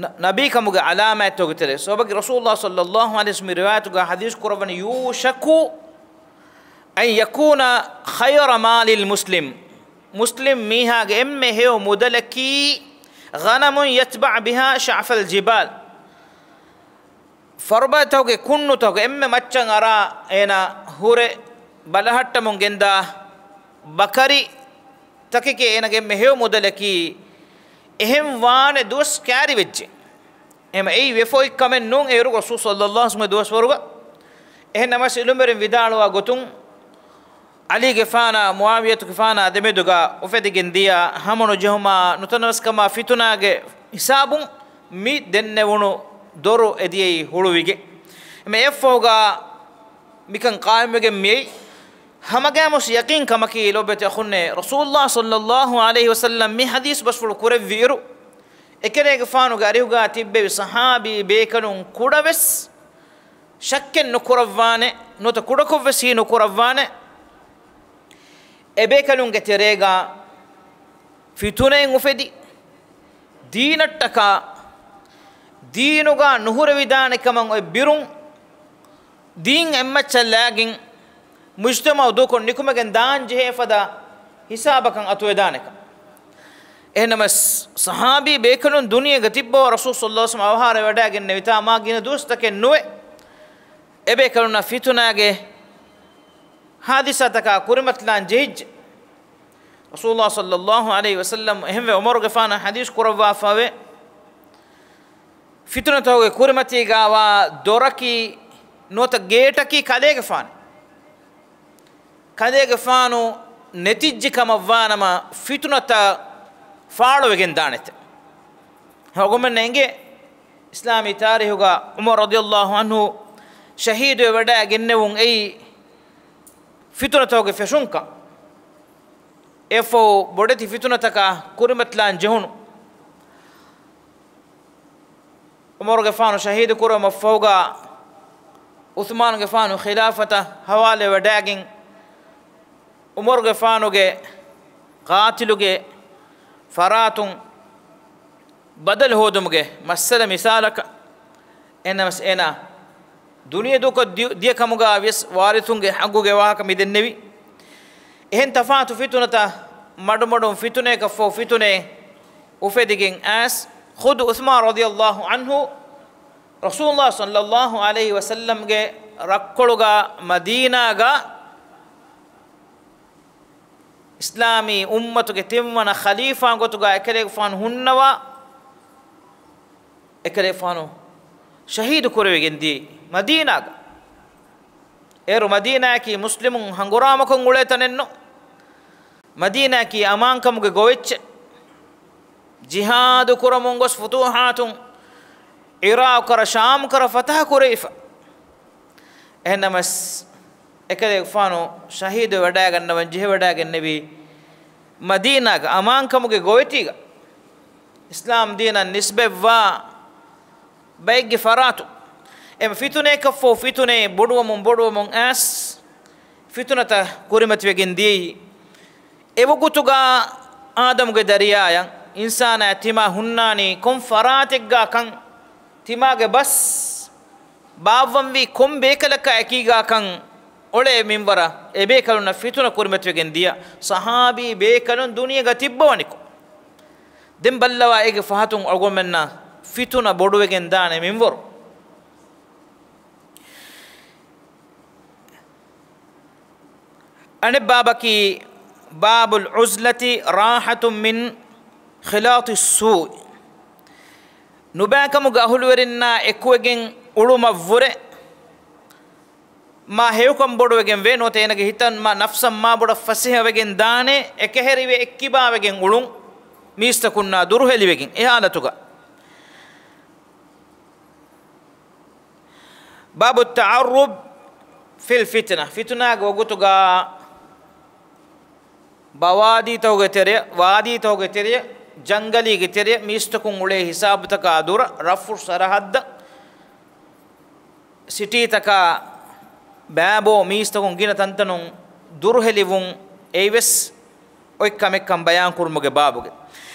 ނަ-، ނަބީކަމުގެ ޢަލާމާތްތަކުގެ ތެރެއިން. ސައުބަކީ ރަސޫލުﷲ ޞައްލަﷲު ޢަލައިހި ވަސައްލަމް މި ރިވާޔަތުގަ ޙަދީޘް ކުރައްވަނީ، يوشك أن يكون خير مال المسلم، މުސްލިމް މީހާގެ އެންމެ ހެޔޮ މުދަލަކީ، غنم يتبع بها شعف الجبال، ފަރުބަދަތަކުގެ ކުންނުތަކުގެ އެންމެ މައްޗަށް އަރާ އޭނާ ހުރެ ބަލަހައްޓަމުން ގެންދާ ބަކަރި ތަކެކޭ އޭނަގެ އެންމެ ހެޔޮ މުދަލަކީ. އެހެން ވާނެ ދުވަސް ކައިރިވެއްޖެ. އެހެން އެއީ ވެފަ އޮތް ކަމެއް ނޫން އޭރު ރަސޫލު ޞައްލަﷲު ޢަލައިހި ވަސައްލަމްގެ ދުވަސްވަރުގަ. އެހެން ނަމަވެސް ޢިލްމުވެރިން ވިދާޅުވާ ގޮތުން، ޢަލީގެފާނާ މުޢާވިޔަތުގެފާނާ ދެމެދުގަ އުފެދިގެން ދިޔަ ހަމަނުޖެހުމާ ނުތަނަވަސްކަމާ ފިތުނާގެ ހިސާބުން މި ދެންނެވުނު ދޮރު އެދިޔައީ ހުޅުވިގެން. އެއަށްފަހުގަ މިކަން ޤާއިމްވެގެން މިއައީ. ހަމަގައިމުވެސް ޔަޤީން ކަމަކީ ލޯބިވެތި އަޚުންނޭ، ރަސޫލުﷲ ޞައްލަﷲު ޢަލައިހި ވަސައްލަމް މި ޙަދީޘް ބަސްފުޅު ކުރެއްވި އިރު، އެކަލޭގެފާނުގެ އަރިހުގަ ތިއްބެވި ޞަޙާބީ ބޭކަލުން ކުޑަވެސް ޝައްކެއް ނުކުރައްވާނެ، ނުވަތަ ކުޑަކޮށްވެސް ހީ ނުކުރައްވާނެ، އެބޭކަލުންގެ ތެރޭގަ ފިތުނައެއް އުފެދި، ދީނަށްޓަކާ ދީނުގަ ނުހުރެވިދާނެ ކަމަށް އޮތް ބިރުން، ދީން އެއްމައްޗަށް ލާގެން މުޖްތަމަޢު ދޫކޮށް ނިކުމެގެން ދާން ޖެހޭ ފަދަ ހިސާބަކަށް އަތުވެދާނެކަން. އެހެންނަމަވެސް، ޞަޙާބީ ބޭކަލުން ދުނިޔޭގަ ތިއްބަވާ ރަސޫލު ޞައްލަﷲު ޢަލައިހި ވަސައްލަމް އަވަހާރަވެވަޑައިގެންނެވިތާ މާ ގިނަ ދުވަސްތަކެއް ނުވެ، އެބޭކަލުންނަށް ފިތުނާގެ ހާދިސާތަކާ ކުރިމަތިލާން ޖެހިއްޖެ. ރަސޫލުﷲ ޞައްލަﷲު ޢަލައިހި ވަސައްލަމް އެހެންވެ ޢުމަރުގެފާނަށް ޙަދީޘް ކުރައްވާފަވޭ، ފިތުނަތަކުގެ ކުރިމަތީގަވާ ދޮރަކީ ނުވަތަ ގޭޓަކީ ކަލޭގެފާނެ. ކަލޭގެފާނު ނެތިއްޖެ ކަމަށްވާނަމަ ފިތުނަތައް ފާޅުވެގެން ދާނެތެ. އަޅުގަނޑުމެންނަށް އެނގޭ، އިސްލާމީ ތާރީޚުގަ ޢުމަރު ރަޟިޔަﷲު ޢަންހު ޝަހީދުވެވަޑައިގެންނެވުން އެއީ ފިތުނަތަކުގެ ފެށުންކަން. އެއަށްފަހު ބޮޑެތި ފިތުނަތަކާ ކުރިމަތިލާން ޖެހުނު. ޢުމަރުގެފާނު ޝަހީދު ކުރުމަށްފަހުގަ ޢުޘްމާނުގެފާނު ޚިލާފަތަށް ޙަވާލުވެވަޑައިގެން، ޢުމަރުގެފާނުގެ ޤާތިލުގެ ފަރާތުން ބަދަލު ހޯދުމުގެ މައްސަލަ މިސާލަކަށް، އެހެންނަމަވެސް އޭނާ ދުނިޔެ ދޫކޮށް ދި-، ދިޔަ ކަމުގަ ވިޔަސް ވާރިސުންގެ ޙައްޤުގެ ވާހަކަ މި ދެންނެވި. އެހެން ތަފާތު ފިތުނަތައް މަޑުމަޑުން ފިތުނައަކަށްފަހު ފިތުނައެއް އުފެދިގެން އައިސް، ޚުދު ޢުޘްމާނު ރަޟިޔަﷲު ޢަންހު ރަސޫލުﷲ ޞައްލަﷲު ޢަލައިހި ވަސައްލަމްގެ ރައްކޮޅުގަ މަދީނާގަ އިސްލާމީ އުއްމަތުގެ ތިންވަނަ ޚަލީފާ ގޮތުގަ އެކަލޭގެފާނު ހުންނަވާ، އެކަލޭގެފާނު ޝަހީދު ކުރެވިގެން ދިޔައީ މަދީނާގަ. އޭރު މަދީނާއަކީ މުސްލިމުން ހަނގުރާމަކޮށް އުޅޭ ތަނެއް ނޫން. މަދީނާއަކީ އަމާންކަމުގެ ގޮވެއްޗެއް. ޖިހާދު ކުރަމުން ގޮސް ފުތޫޙާތުން ޢިރާޤު ކަރަ ޝާމް ކަރަ ފަތަޙަ ކުރެވިފަ. އެހެންނަމަވެސް، އެކަލޭގެފާނު ޝަހީދުވެވަޑައިގަންނަވަން ޖެހިވަޑައިގެންނެވީ މަދީނާގެ އަމާންކަމުގެ ގޮވެތީގަ، އިސްލާމް ދީނަށް ނިސްބަތްވާ ބައެއްގެ ފަރާތުން. އެ ފިތުނައަކަށްފަހު ފިތުނައެއް ބޮޑުވަމުން ބޮޑުވަމުން އައިސް، ފިތުނަތައް ކުރިމަތިވެގެން ދިޔައީ. އެވަގުތުގަ އާދަމުގެ ދަރިޔާއަށް އިންސާނާ ތިމާ ހުންނާނީ ކޮން ފަރާތެއްގަ ކަން، ތިމާގެ ބަސް ބާއްވަންވީ ކޮން ބޭކަލަކާ އެކީގާކަން އޮޅޭ މިންވަރަށް އެބޭކަލުންނަށް ފިތުނަ ކުރިމަތިވެގެން ދިޔަ ޞަޙާބީ ބޭކަލުން ދުނިޔޭގަ ތިއްބަވަނިކޮށް، ދެން ބައްލަވާ އޭގެ ފަހަތުން އަޅުގަނޑުމެންނަށް ފިތުނަ ބޮޑުވެގެން ދާނެ މިންވަރު. އަނެއް ބާބަކީ، باب العزلة راحة من خلاط السوء. ނުބައިކަމުގެ އަހުލުވެރިންނާ އެކުވެގެން އުޅުމަށްވުރެ، މާ ހެޔޮކަން ބޮޑުވެގެން ވޭ، ނުވަތަ އޭނަގެ ހިތަށް މާ ނަފްސަށް މާ ބޮޑަށް ފަސޭހަވެގެން ދާނެ، އެކަހެރިވެ އެއްކިބާވެގެން އުޅުން، މީސްތަކުންނާ ދުރުހެލިވެގެން އެ ހާލަތުގަ. باب التعرب في الفتنة. ފިތުނާގެ ވަގުތުގަ ބަވާދީތަކުގެ ތެރެއަށް، ވާދީތަކުގެ ތެރެއަށް، ޖަންގަލީގެ ތެރެއަށް، މީސްތަކުން އުޅޭ ހިސާބުތަކާ ދުރަށް، ރަފްއު ސަރަހައްދަށް، ސިޓީތަކާ ބާބޯ މީސްތަކުން ގިނަ ތަންތަނުން ދުރުހެލިވުން އެއީވެސް އޮތް ކަމެއްކަން ބަޔާން ކުރުމުގެ ބާބުގެ.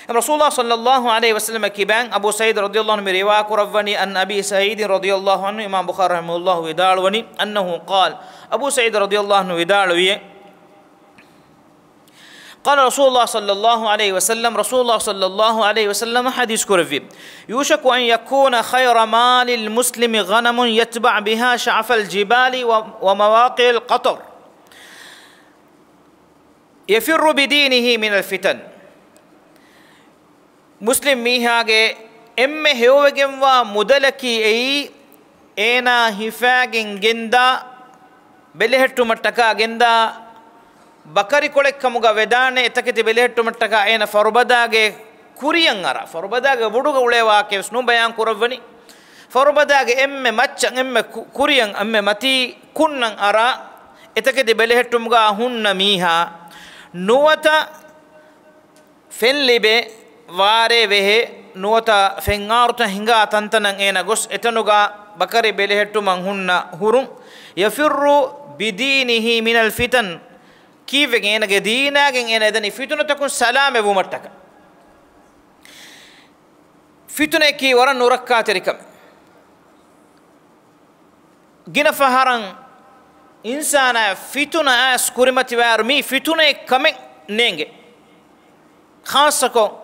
އެމް ރަސޫލާ ޞައްލައްލާހު ޢަލައިހި ވަސައްލަމަ ކިބައިން އަބޫ ސަޢީދު ރަޟިޔައްލާހު ޢަންހު މި ރިވާ ކުރައްވަނީ، عن أبي سعيد رضي الله عنه، އިމާމް ބުޚާރީ ރަޙިމަހުﷲ ވިދާޅުވަނީ، أنه قال، އަބޫ ސަޢީދު ރަޟިޔައްލާހު ޢަންހު ވިދާޅުވިއޭ، قال رسول الله صلى الله عليه وسلم، ރަސޫލާ ޞައްލައްލާހު ޢަލައިހި ވަސައްލަމަ ޙަދީޘް ކުރެއްވި، يوشك أن يكون خير مال المسلم غنم يتبع بها شعف الجبال و، ومواقع القطر، يفر بدينه من الفتن. މުސްލިމް މީހާގެ އެންމެ ހެޔޮވެގެންވާ މުދަލަކީ އެއީ، އޭނާ ހިފާގެން ގެންދާ، ބެލެހެއްޓުމަށްޓަކާ ގެންދާ ބަކަރިކޮޅެއްކަމުގަ ވެދާނެ، އެތަކެތި ބެލެހެއްޓުމަށްޓަކާ އޭނަ ފަރުބަދާގެ ކުރިޔަށް އަރާ، ފަރުބަދާގެ ބުޑުގަ އުޅޭ ވާހަކަވެސް ނޫން ބަޔާން ކުރައްވަނީ. ފަރުބަދާގެ އެންމެ މައްޗަށް، އެންމެ ކު، ކުރިޔަށް، އެންމެ މަތީ ކުންނަށް އަރާ، އެތަކެތި ބެލެހެއްޓުމުގަ ހުންނަ މީހާ ނުވަތަ ފެން ލިބޭ ވާރޭ ވެހޭ، ނުވަތަ ފެންއާރުތައް ހިނގާ ތަންތަނަށް އޭނަ ގޮސް، އެތަނުގަ ބަކަރި ބެލެހެއްޓުމަށް ހުންނަ ހުރުން، يفر بدينه من الفتن، ކީއްވެގެން އޭނަގެ ދީނާގެން އޭނަ އެދަނީ ފިތުނަތަކުން ސަލާމަތް ވުމަށްޓަކާ. ފިތުނައަކީ ވަރަށް ނުރައްކާތެރި ކަމެއް. ގިނަ ފަހަރަށް އިންސާނާ ފިތުނަ އައިސް ކުރިމަތިވާއިރު މީ ފިތުނައެއް ކަމެއް ނޭނގެ. ޚާއްޞަކޮށް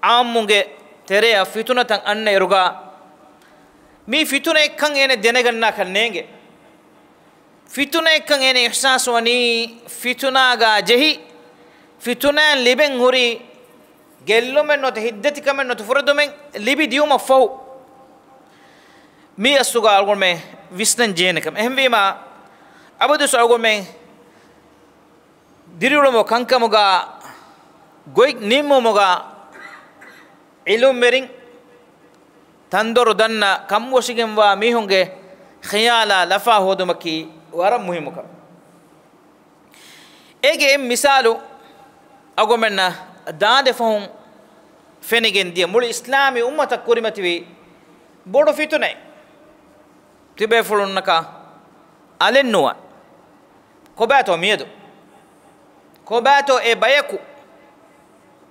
އާއްމުންގެ ތެރެއަށް ފިތުނަތައް އަންނައިރުގަ މީ ފިތުނައެއްކަން އޭނަ ދެނެގަންނާކަށް ނޭނގެ. ފިތުނައެއްކަން އޭނަ އިޙްސާސް ވަނީ، ފިތުނާގާ ޖެހި، ފިތުނާއިން ލިބެން ހުރި ގެއްލުމެއް ނުވަތަ ހިތްދަތިކަމެއް ނުވަތަ ފުރެދުމެއް ލިބި ދިޔުމަށްފަހު، މީ އަސްލުގަ އަޅުގަނޑުމެން ވިސްނަން ޖެހޭނެ ކަމެއް. އެހެންވީމާ، އަބަދުވެސް އަޅުގަނޑުމެން ދިރިއުޅުމުގެ ކަންކަމުގަ ގޮތް ނިންމުމުގަ ޢިލްމުވެރިން، ތަންދޮރު ދަންނަ ކަންބޮށިގެންވާ މީހުންގެ ޚިޔާލާ ލަފާ ހޯދުމަކީ ވަރަށް މުހިއްމު ކަމެއް. އޭގެ އެއް މިސާލު އަޅުގަނޑުމެންނަށް ދާދެ ފަހުން ފެނިގެން ދިޔަ މުޅި އިސްލާމީ އުއްމަތަށް ކުރިމަތިވި ބޮޑު ފިތުނައެއް. ތިބޭފުޅުންނަކަށް އަލެއް ނުވާ. ކޮބާތޯ މިއަދު؟ ކޮބާތޯ އެ ބަޔަކު؟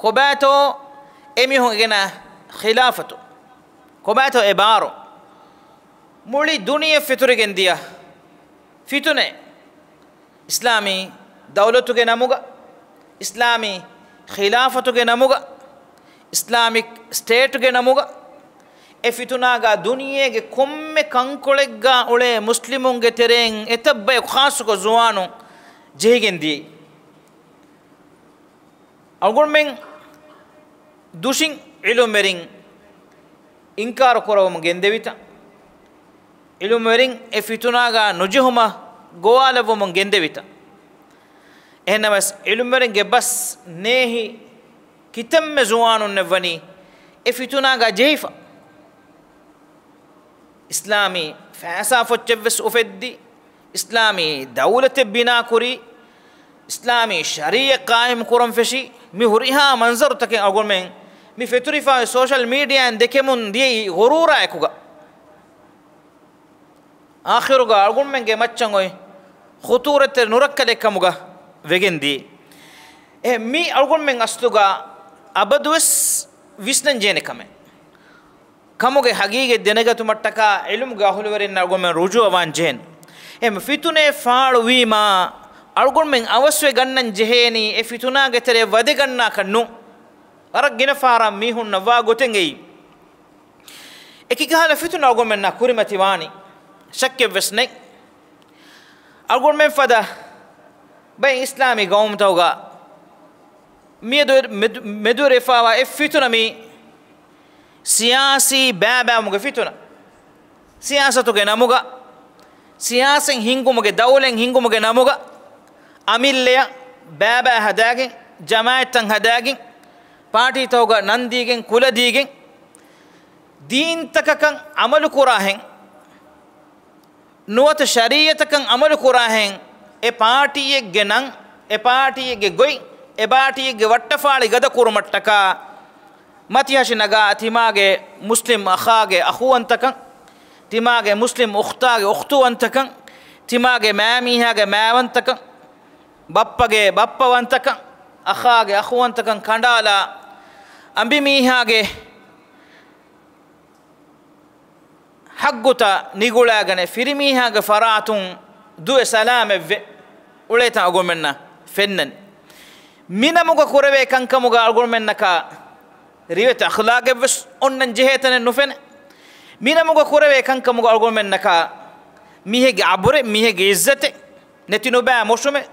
ކޮބާތޯ އެމީހުން އެނގޭނެ ޚިލާފަތު؟ ކޮބާތޯ އެ ބާރު؟ މުޅި ދުނިޔެ ފެތުރިގެން ދިޔަ ފިތުނައެއް. އިސްލާމީ ދައުލަތުގެ ނަމުގަ، އިސްލާމީ ޚިލާފަތުގެ ނަމުގަ، އިސްލާމިކް ސްޓޭޓްގެ ނަމުގަ، އެ ފިތުނާގާ ދުނިޔޭގެ ކޮންމެ ކަންކޮޅެއްގާ އުޅޭ މުސްލިމުންގެ ތެރެއިން އެތައް ބަޔަކު ޚާއްޞަކޮށް ޒުވާނުން ޖެހިގެން ދިޔައީ. އަޅުގަނޑުމެން ދުށިން ޢިލްމުވެރިން އިންކާރު ކުރައްވަމުން ގެންދެވިތަ؟ ޢިލްމުވެރިން އެ ފިތުނާގާ ނުޖެހުމަށް ގޮވާލައްވަމުން ގެންދެވިތަ؟ އެހެންނަމަވެސް، ޢިލްމުވެރިންގެ ބަސް ނޭހި ކިތަންމެ ޒުވާނުންނެއް ވަނީ އެ ފިތުނާގާ ޖެހިފަ. އިސްލާމީ ފައިސާ ފޮއްޗެއްވެސް އުފެއްދި، އިސްލާމީ ދައުލަތެއް ބިނާކުރީ، އިސްލާމީ ޝަރީޢަތް ޤާއިމް ކުރަން ފެށީ، މި ހުރިހާ މަންޒަރުތަކެއް އަޅުގަނޑުމެން މި ފެތުރިފައި ސޯޝަލް މީޑިއާއިން ދެކެމުން ދިޔައީ ޣުރޫރާ އެކުގަ. އާޚިރުގަ އަޅުގަނޑުމެންގެ މައްޗަށް އޮތް ޚުޠޫރަތްތެރި ނުރައްކަލެއް ކަމުގަ ވެގެން ދިޔައީ. އެ، މީ އަޅުގަނޑުމެން އަސްލުގަ އަބަދުވެސް ވިސްނަން ޖެހޭނެ ކަމެއް. ކަމުގެ ހަގީގަތް ދެނެގަތުމަށްޓަކާ ޢިލްމުގެ އަހުލުވެރިންނާ އަޅުގަނޑުމެން ރުޖޫޢަވާން ޖެހޭނެ. އެހެން ފިތުނައެއް ފާޅުވީމާ، އަޅުގަނޑުމެން އަވަސްވެ ގަންނަން ޖެހޭނީ އެ ފިތުނާގެ ތެރެއަށް ވަދެގަންނާކަށް ނޫން. ވަރަށް ގިނަ ފަހަރަށް މީހުންނަށް ވާ ގޮތެއް އެއީ. އެކި ކަހަލަ ފިތުނަ އަޅުގަނޑުމެންނާ ކުރިމަތިވާނީ. ޝައްކެއްވެސް ނެތް. އަޅުގަނޑުމެން ފަދަ ބައެއް އިސްލާމީ ގައުމުތަކުގަ މިއަދު މެދު، މެދުވެރިވެފައިވާ އެއް ފިތުނަ މީ ސިޔާސީ ބައިބައިވުމުގެ ފިތުނަ. ސިޔާސަތުގެ ނަމުގަ، ސިޔާސަތް ހިންގުމުގެ، ދައުލަތް ހިންގުމުގެ ނަމުގަ، އަމިއްލަޔަށް ބައިބައި ހަދާގެން، ޖަމާއަތްތައް ހަދާގެން، ޕާޓީތަކުގަ ނަން ދީގެން، ކުލަ ދީގެން، ދީންތަކަކަށް އަމަލު ކުރާހެން، ނުވަތަ ޝަރީޢަތަކަށް އަމަލު ކުރާހެން، އެ ޕާޓީއެއްގެ ނަން، އެ ޕާޓީއެއްގެ ގޮތް، އެ ޕާޓީއެއްގެ ވައްޓަފާޅި ގަދަ ކުރުމަށްޓަކާ، މަތިހަށި ނަގާ ތިމާގެ މުސްލިމް އަޚާގެ އަޚުވަންތަކަން، ތިމާގެ މުސްލިމް އުޚްތާގެ އުޚްތުވަންތަކަން، ތިމާގެ މާމީހާގެ މާވަންތަކަން، ބައްޕަގެ ބައްޕަވަންތަކަން، އަޚާގެ އަޚުވަންތަކަން ކަނޑާލާ، އަނބިމީހާގެ ޙައްޤުތައް ނިގުޅާގަނެ، ފިރިމީހާގެ ފަރާތުން ދުވެ ސަލާމަތްވެ އުޅޭތަން އަޅުގަނޑުމެންނަށް ފެންނަނީ. މިނަމުގަ ކުރެވޭ ކަންކަމުގަ އަޅުގަނޑުމެންނަކަށް ރިވެތި އަޚްލާގެއްވެސް އޮންނަން ޖެހޭ ތަނެއް ނުފެނޭ. މިނަމުގަ ކުރެވޭ ކަންކަމުގަ އަޅުގަނޑުމެންނަކަށް މީހެއްގެ އަބުރެއް، މީހެއްގެ އިއްޒަތެއް ނެތި ނުބައި މޮށުމެއް،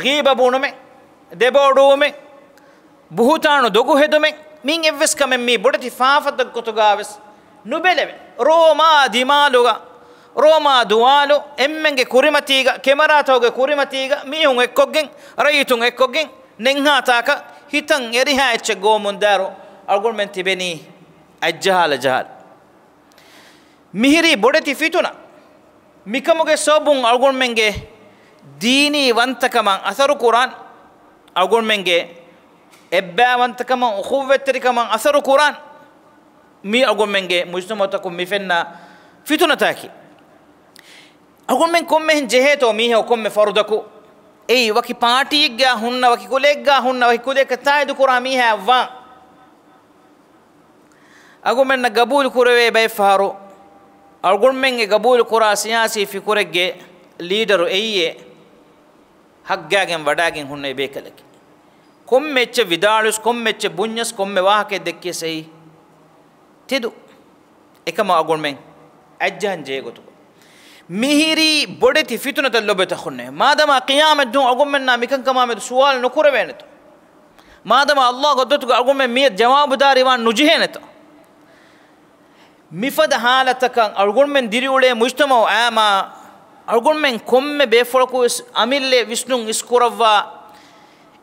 ޣީބަ ބުނުމެއް، ދެބައޮޑުވުމެއް، ބުހުތާނު ދޮގު ހެދުމެއް، މިއިން އެއްވެސް ކަމެއް މީ ބޮޑެތި ފާފަތައް ގޮތުގަވެސް ނުބެލެވޭ. ރޯމާ ދިމާލުގަ، ރޯމާ ދުވާލު އެންމެންގެ ކުރިމަތީގަ، ކެމެރާތަކުގެ ކުރިމަތީގަ މީހުން އެއްކޮށްގެން، ރައްޔިތުން އެއްކޮށްގެން ނެންހާ ތާކަށް ހިތަށް އެރިހާ އެއްޗެއް ގޮވަމުންދާއިރު އަޅުގަނޑުމެން ތިބެނީ އަތްޖަހާލަ ޖަހާލަ. މިހިރީ ބޮޑެތި ފިތުނަ. މިކަމުގެ ސަބަބުން އަޅުގަނޑުމެންގެ ދީނީ ވަންތަކަމަށް އަސަރު ކުރާން، އަޅުގަނޑުމެންގެ އެއްބައިވަންތަކަމަށް، އުޚުއްވަތްތެރިކަމަށް އަސަރު ކުރާން، މީ އަޅުގަނޑުމެންގެ މުޖްތަމަޢުތަކުން މި ފެންނަ ފިތުނަތަކީ. އަޅުގަނޑުމެން ކޮންމެހެން ޖެހޭތޯ މީހަކު ކޮންމެ ފަރުދަކު، އެއީ ވަކި ޕާޓީއެއްގާ ހުންނަ، ވަކި ކުލައެއްގާ ހުންނަ، ވަކި ކުލައަކަށް ތާއީދު ކުރާ މީހާ ވާން. އަޅުގަނޑުމެންނަށް ގަބޫލު ކުރެވޭ ބައެއް ފަހަރު، އަޅުގަނޑުމެންގެ ގަބޫލު ކުރާ ސިޔާސީ ފިކުރެއްގެ ލީޑަރު އެއީ ހައްގާގެން ވަޑާގެން ހުންނަ އެއް ބޭކަލަކީ. ކޮންމެ އެއްޗެއް ވިދާޅުވެސް، ކޮންމެ އެއްޗެއް ބުންޏަސް، ކޮންމެ ވާހަކައެއް ދެއްކިޔަސް އެއީ ތެދު. އެކަމަށް އަޅުގަނޑުމެން އަތްޖަހަން ޖެހޭ ގޮތުގަ. މިހިރީ ބޮޑެތި ފިތުނަތައް ލޮބުވެތި އަޚުންނޭ. މާދަމާ ޤިޔާމަތްދުވަހު އަޅުގަނޑުމެންނާ މިކަންކަމާމެދު ސުވާލު ނުކުރެވޭނެތޯ؟ މާދަމާ ﷲ ގެ ޙަޟްރަތުގަ އަޅުގަނޑުމެން މިއަށް ޖަވާބުދާރީވާން ނުޖެހޭނެތޯ؟ މިފަދަ ޙާލަތަކަށް އަޅުގަނޑުމެން ދިރިއުޅޭ މުޖްތަމަޢު އާއްމާ އަޅުގަނޑުމެން ކޮންމެ ބޭފުޅަކުވެސް އަމިއްލަ ވިސްނުން އިސްކުރައްވާ،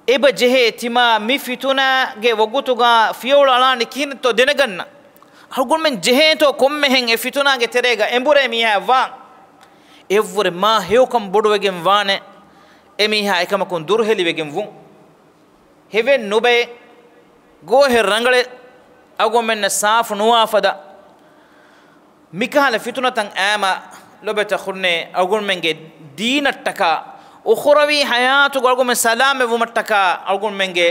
އެބަ ޖެހޭ ތިމާ މި ފިތުނާގެ ވަގުތުގަ ފިޔަވަޅު އަޅާނީ ކިހިނެއްތޯ ދެނެގަންނަ. އަޅުގަނޑުމެން ޖެހޭތޯ ކޮންމެހެން އެ ފިތުނާގެ ތެރޭގަ އެނބުރޭ މީހާ ވާން. އެއަށްވުރެ މާ ހެޔޮކަން ބޮޑުވެގެން ވާނެ، އެ މީހާ އެކަމަކުން ދުރުހެލިވެގެން ވުން. ހެވެއް ނުބައެއް، ގޯހެއް ރަނގަޅެއް އަޅުގަނޑުމެންނަށް ސާފު ނުވާ ފަދަ، މިކަހަލަ ފިތުނަތައް އާއްމާ ލޮބުވެތި އަޚުންނޭ އަޅުގަނޑުމެންގެ ދީނަށްޓަކާ، އުޚުރަވީ ޙަޔާތުގަ އަޅުގަނޑުމެން ސަލާމަތްވުމަށްޓަކާ، އަޅުގަނޑުމެންގެ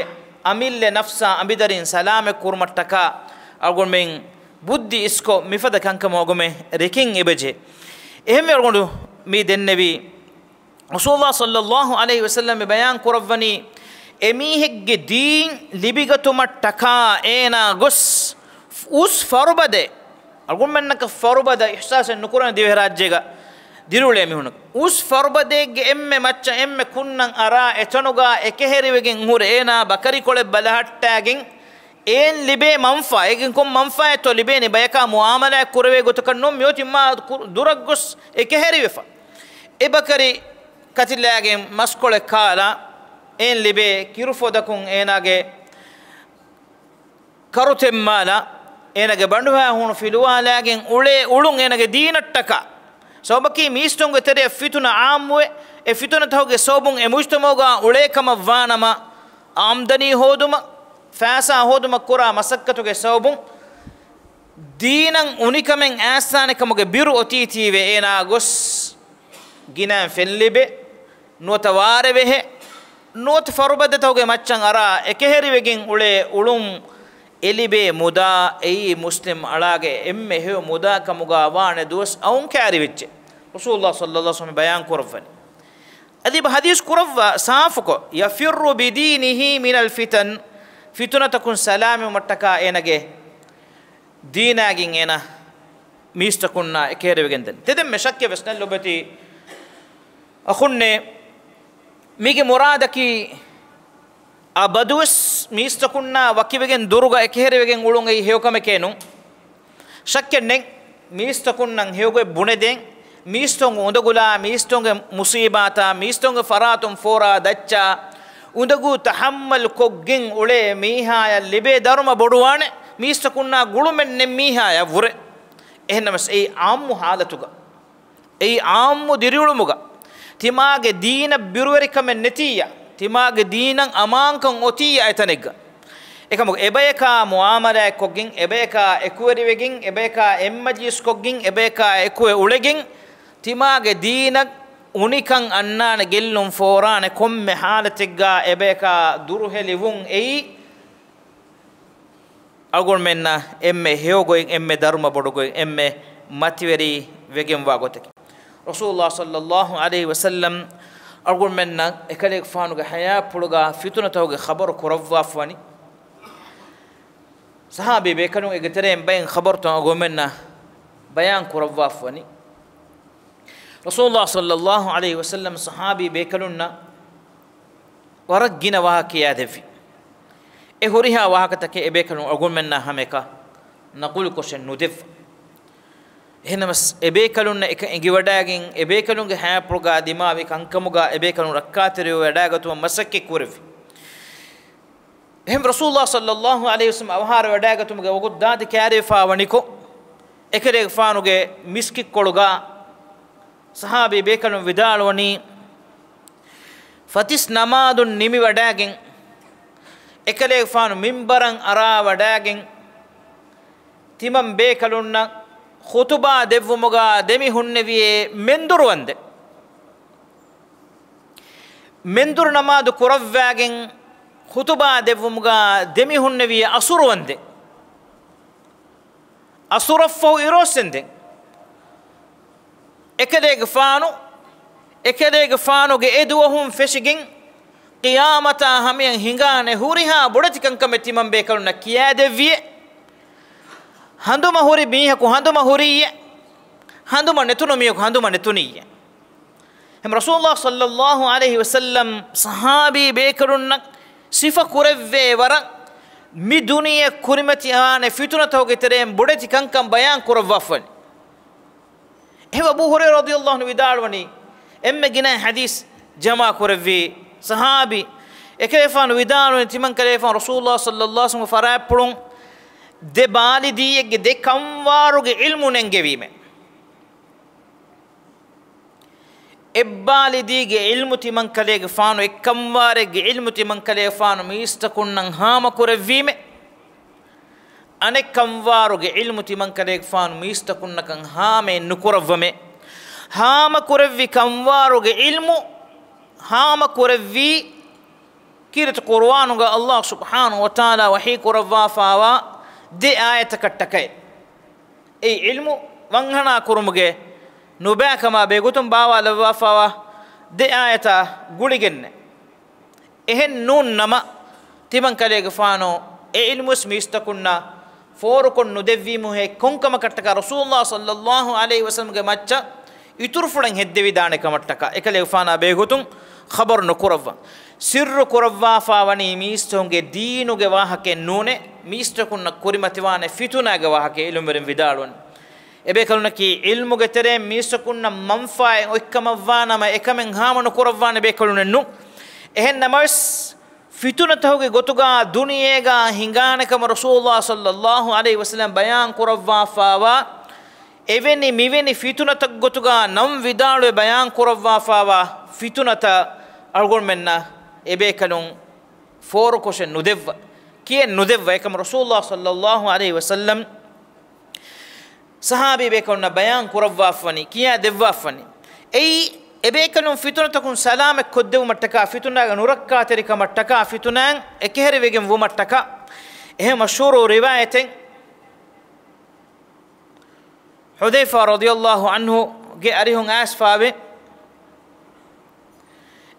އަމިއްލަ ނަފްސާ އަނބިދަރީން ސަލާމަތް ކުރުމަށްޓަކާ، އަޅުގަނޑުމެން ބުއްދި އިސްކޮށް، މިފަދަ ކަންކަމަށް އަޅުގަނޑުމެން ރެކެން އެބަޖެހޭ. އެހެންވެ އަޅުގަނޑު މި ދެންނެވީ، ރަސޫލުﷲ ޞައްލަﷲ ޢަލައިހި ވަސައްލަމް ބަޔާން ކުރައްވަނީ، އެމީހެއްގެ ދީން ލިބިގަތުމަށްޓަކާ އޭނާ ގޮސް އުސް ފަރުބަދައެއް، އަޅުގަނޑުމެންނަކަށް ފަރުބަދަ އިޙްސާސެއް ނުކުރަން ދިވެހިރާއްޖޭގަ ދިރިއުޅޭ މީހުނަކަށް އުސް ފަރުބަދައެއްގެ އެންމެ މައްޗަށް އެންމެ ކުންނަން އަރާ އެތަނުގަ އެކަހެރިވެގެން ހުރެ އޭނާ ބަކަރިކޮޅެއް ބަލަހައްޓާގެން އޭން ލިބޭ މަންފާ، އޭގެން ކޮން މަންފާއެއްތޯ ލިބޭނީ؟ ބަޔަކާ މުޢާމަލާތް ކުރެވޭ ގޮތަކަށް ނޫން، މިއޮތީ މާ ކު-، ދުރަށް ގޮސް އެކަހެރިވެފަ. އެ ބަކަރި ކަތިލާގެން މަސްކޮޅެއް ކާލާ، އޭން ލިބޭ ކިރުފޮދަކުން އޭނާގެ ކަރު ތެއްމާލާ، އޭނާގެ ބަނޑުހައި ހޫނު ފިލުވާލާގެން އުޅޭ އުޅުން އޭނާގެ ދީނަށްޓަކާ. ސަބަބަކީ މީސްތުންގެ ތެރެއަށް ފިތުނަ ޢާއްމުވެ، އެ ފިތުނަތަކުގެ ސަބަބުން އެ މުޖްތަމަޢުގަ އުޅޭ ކަމަށް ވާނަމަ، އާމްދަނީ ހޯދުމަށް، ފައިސާ ހޯދުމަށް ކުރާ މަސައްކަތުގެ ސަބަބުން ދީނަށް އުނިކަމެއް އައިސްދާނެ ކަމުގެ ބިރު އޮތީތީވެ އޭނާ ގޮސް ގިނައިން ފެން ލިބޭ، ނުވަތަ ވާރޭ ވެހޭ، ނުވަތަ ފަރުބަދަތަކުގެ މައްޗަށް އަރާ އެކަހެރިވެގެން އުޅޭ އުޅުން އެ ލިބޭ މުދާ އެއީ މުސްލިމް އަޅާގެ އެންމެ ހެޔޮ މުދާ ކަމުގަ ވާނެ ދުވަސް އައުން ކައިރިވެއްޖެ. ރަސޫލުﷲ ޞައްލަﷲ ޢަލައިހި ވަސައްލަމް ބަޔާން ކުރައްވަނީ. އަދި އެބަ ޙަދީޘް ކުރައްވާ ސާފުކޮށް، يفر بدينه من الفتن، ފިތުނަތަކުން ސަލާމަތްވުމަށްޓަކާ އޭނާގެ ދީނާގެން އޭނާ މީސްތަކުންނާ އެކަހެރިވެގެން ދެން. ތެދެންމެ ޝައްކެއް ވެސް ނެތް ލޮބުވެތި އަޚުންނޭ، މީގެ މުރާދަކީ އަބަދުވެސް މީސްތަކުންނާ ވަކިވެގެން ދުރުގަ އެކަހެރިވެގެން އުޅުން އެއީ ހެޔޮކަމެކޭ ނޫން. ޝައްކެއް ނެތް، މީސްތަކުންނަށް ހެޔޮގޮތް ބުނެދޭން، މީސްތަކުން އުނދަގުލާ، މީސްތަކުންގެ މުޞީބާތާ، މީސްތަކުންގެ ފަރާތުން ފޯރާ ދައްޗާ، އުނދަގޫ ތަޙައްމަލް ކޮށްގެން އުޅޭ މީހާޔަށް ލިބޭ ދަރުމަ ބޮޑުވާނެ، މީސްތަކުންނާ ގުޅުމެއް ނެތް މީހާޔަށް ވުރެ. އެހެންނަމަވެސް އެއީ ޢާއްމު ޙާލަތުގަ، އެއީ ޢާއްމު ދިރިއުޅުމުގަ، ތިމާގެ ދީނަށް ބިރުވެރިކަމެއް ނެތިއްޔާ، ތިމާގެ ދީނަށް އަމާންކަން އޮތިއްޔާ އެތަނެއްގަ. އެކަމަކު އެބަޔަކާ މުޢާމަލާތްކޮށްގެން، އެބަޔަކާ އެކުވެރިވެގެން، އެބަޔަކާ އެއްމަޖިލިސްކޮށްގެން، އެބަޔަކާ އެކުވެ އުޅެގެން، ތިމާގެ ދީނަށް އުނިކަން އަންނާނެ، ގެއްލުން ފޯރާނެ، ކޮންމެ ހާލަތެއްގާ އެބަޔަކާ ދުރުހެލިވުން އެއީ އަޅުގަނޑުމެންނަށް އެންމެ ހެޔޮގޮތް، އެންމެ ދަރުމަ ބޮޑުގޮތް، އެންމެ މަތިވެރި ވެގެންވާ ގޮތަކީ. ރަސޫލުﷲ ޞައްލަﷲ ޢަލައިހި ވަސައްލަމް އަޅުގަނޑުމެންނަށް އެކަލޭގެފާނުގެ ޙަޔާތްޕުޅުގާ ފިތުނަތަކުގެ ޚަބަރު ކުރައްވާފަވަނީ. ޞަޙާބީ ބޭކަލުން އޭގެ ތެރެއިން ބައެއް ޚަބަރުތައް އަޅުގަނޑުމެންނަށް ބަޔާން ކުރައްވާފަވަނީ. ރަސޫލުﷲ ޞައްލަﷲ ޢަލައިހި ވަސައްލަމް ޞަޙާބީ ބޭކަލުންނަށް ވަރަށް ގިނަ ވާހަކަ ކިޔާދެއްވި. އެ ހުރިހާ ވާހަކަތަކެއް އެބޭކަލުން އަޅުގަނޑުމެންނާ ހަމައެކަށް ނަޤުލުކޮށެއް ނުދެއްވާ. އެހެންނަމަސް އެބޭކަލުންނަށް އެކަން އެނގިވަޑައިގެން، އެބޭކަލުންގެ ޙަޔާތްޕުޅުގާ ދިމާވި ކަންކަމުގާ އެބޭކަލުން ރައްކާތެރިވެވަޑައިގަތުމަށް މަސައްކަތް ކުރެއްވި. އެހެން ރަސޫލުﷲ ޞައްލަﷲ ޢަލައިހި ވަސައްލަމް އަވަހާރަވަޑައިގަތުމުގެ ވަގުތު ދާދި ކައިރިވެފާވަނިކޮށް، އެކަލޭގެފާނުގެ މިސްކިތްކޮޅުގާ ޞަޙާބީ ބޭކަލުން ވިދާޅުވަނީ، ފަތިސް ނަމާދުން ނިމިވަޑައިގެން، އެކަލޭގެފާނު މިންބަރަށް އަރާވަޑައިގެން، ތިމަން ބޭކަލުންނަށް ޚުތުބާ ދެއްވުމުގާ ދެމި ހުންނެވިޔޭ މެންދުރު ވަންދެން. މެންދުރު ނަމާދު ކުރައްވައިގެން ޚުތުބާ ދެއްވުމުގާ ދެމި ހުންނެވިޔޭ ޢަޞުރު ވަންދެން. ޢަޞުރަށްފަހު އިރުއޮއްސެންދެން. އެކަލޭގެފާނު، އެކަލޭގެފާނުގެ އެ ދުވަހުން ފެށިގެން ޤިޔާމަތާ ހަމަޔަށް ހިނގާނެ ހުރިހާ ބޮޑެތި ކަންކަމެއް ތިމަން ބޭކަލުންނަށް ކިޔާދެއްވިއޭ. ހަނދުމަ ހުރި މީހަކު ހަނދުމަ ހުރީއޭ. ހަނދުމަ ނެތުނު މީހަކު ހަނދުމަ ނެތުނީއޭ. އެހެން ރަސޫލުﷲ ޞައްލަﷲ ޢަލައިހި ވަސައްލަމް ޞަޙާބީ ބޭކަލުންނަށް ސިފަ ކުރެއްވޭ ވަރަށް މި ދުނިޔެ ކުރިމަތިވާނެ ފިތުނަތަކުގެ ތެރެއިން ބޮޑެތި ކަންކަން ބަޔާން ކުރައްވާފަވަނީ. އެހެން އަބޫ ހުރައިރާ ރަޟިޔަﷲ ޢަންހު ވިދާޅުވަނީ، އެންމެ ގިނަ ޙަދީޘް ޖަމާ ކުރެއްވި ޞަޙާބީ، އެކަލޭފާނު ވިދާޅުވަނީ، ތިމަން ކަލޭފާނު ރަސޫލުﷲ ޞައްލަﷲ ޢަލައިހި ވަސައްލަމްގެ ފަރާތްޕުޅުން ދެ ބާލިދީއެއްގެ ދެ ކަންވާރުގެ ޢިލްމު ނެންގެވީމޭ. އެއްބާލިދީގެ ޢިލްމު ތިމަންކަލޭގެފާނު، އެއްކަންވާރެއްގެ ޢިލްމު ތިމަންކަލޭގެފާނު މީސްތަކުންނަށް ހާމަކުރެއްވީމެ. އަނެއްކަންވާރުގެ ޢިލްމު ތިމަންކަލޭގެފާނު މީސްތަކުންނަކަށް ހާމައެއް ނުކުރައްވަމެ. ހާމަކުރެއްވި ކަންވާރުގެ ޢިލްމު ހާމަކުރެއްވީ ކީރިތި ޤުރުއާނުގަ ﷲ ސުބްޙާނަހޫ ވަތަޢާލާ ވަޙީ ކުރައްވާފާވާ ދެ އާޔަތަކަށްޓަކައި. އެ ޢިލްމު ވަންހަނާ ކުރުމުގެ ނުބައިކަމާ ބެހޭގޮތުން ބާވާލައްވާފާވާ ދެ އާޔަތާ ގުޅިގެންނެ. އެހެން ނޫން ނަމަ، ތިމަންކަލޭގެފާނު އެ ޢިލްމުވެސް މީސްތަކުންނަށް ފޯރުކޮށް ނުދެއްވީމުހޭ ކޮންކަމަކަށްޓަކާ ރަސޫލުﷲ ޞައްލަﷲ ޢަލައިހި ވަސައްލަމްގެ މައްޗަށް އިތުރުފުޅެއް ހެއްދެވިދާނެ ކަމަށްޓަކާ އެކަލޭގެފާނާ ބެހޭގޮތުން ޚަބަރު ނުކުރައްވާ. ސިއްރު ކުރައްވާފާވަނީ މީސްތަކުންގެ ދީނުގެ ވާހަކައެއް ނޫނޭ، މީސްތަކުންނަށް ކުރިމަތިވާނެ ފިތުނާގެ ވާހަކައެއް ޢިލްމުވެރިން ވިދާޅުވަނީ. އެބޭކަލުންނަކީ ޢިލްމުގެ ތެރެއިން މީސްތަކުންނަށް މަންފާއެއް އޮތްކަމަށްވާނަމަ އެކަމެއް ހާމަ ނުކުރައްވާނެ ބޭކަލުންނެއް ނޫން. އެހެން ނަމަވެސް، ފިތުނަތަކުގެ ގޮތުގާ ދުނިޔޭގާ ހިނގާނެ ކަމަށް ރަސޫލުﷲ ޞައްލަﷲ ޢަލައިހި ވަސައްލަމް ބަޔާން ކުރައްވާފާވާ، އެވެނި މިވެނި ފިތުނަތައް ގޮތުގާ ނަން ވިދާޅުވެ ބަޔާން ކުރައްވާފާވާ ފިތުނަތައް އަޅުގަނޑުމެންނަށް އެބޭކަލުން ފޯރުކޮށެއް ނުދެއްވާ، ކިޔެއް ނުދެއްވާ. އެކަމަށް ރަސޫލުﷲ ޞައްލަﷲ ޢަލައިހި ވަސައްލަމް ޞަޙާބީ ބޭކަލުންނަށް ބަޔާން ކުރައްވާފަވަނީ، ކިޔާ ދެއްވާފަވަނީ. އެއީ، އެބޭކަލުން ފިތުނަތަކުން ސަލާމަތް ކޮށްދެވުމަށްޓަކާ، ފިތުނާގެ ނުރައްކާތެރިކަމަށްޓަކާ، ފިތުނާއިން އެކަހެރިވެގެން ވުމަށްޓަކާ. އެހެން މަޝްހޫރު ރިވާޔަތެއް ޙުޛައިފާ ރަޟިޔަﷲ ޢަންހުގެ އަރިހުން އައިސްފާވޭ.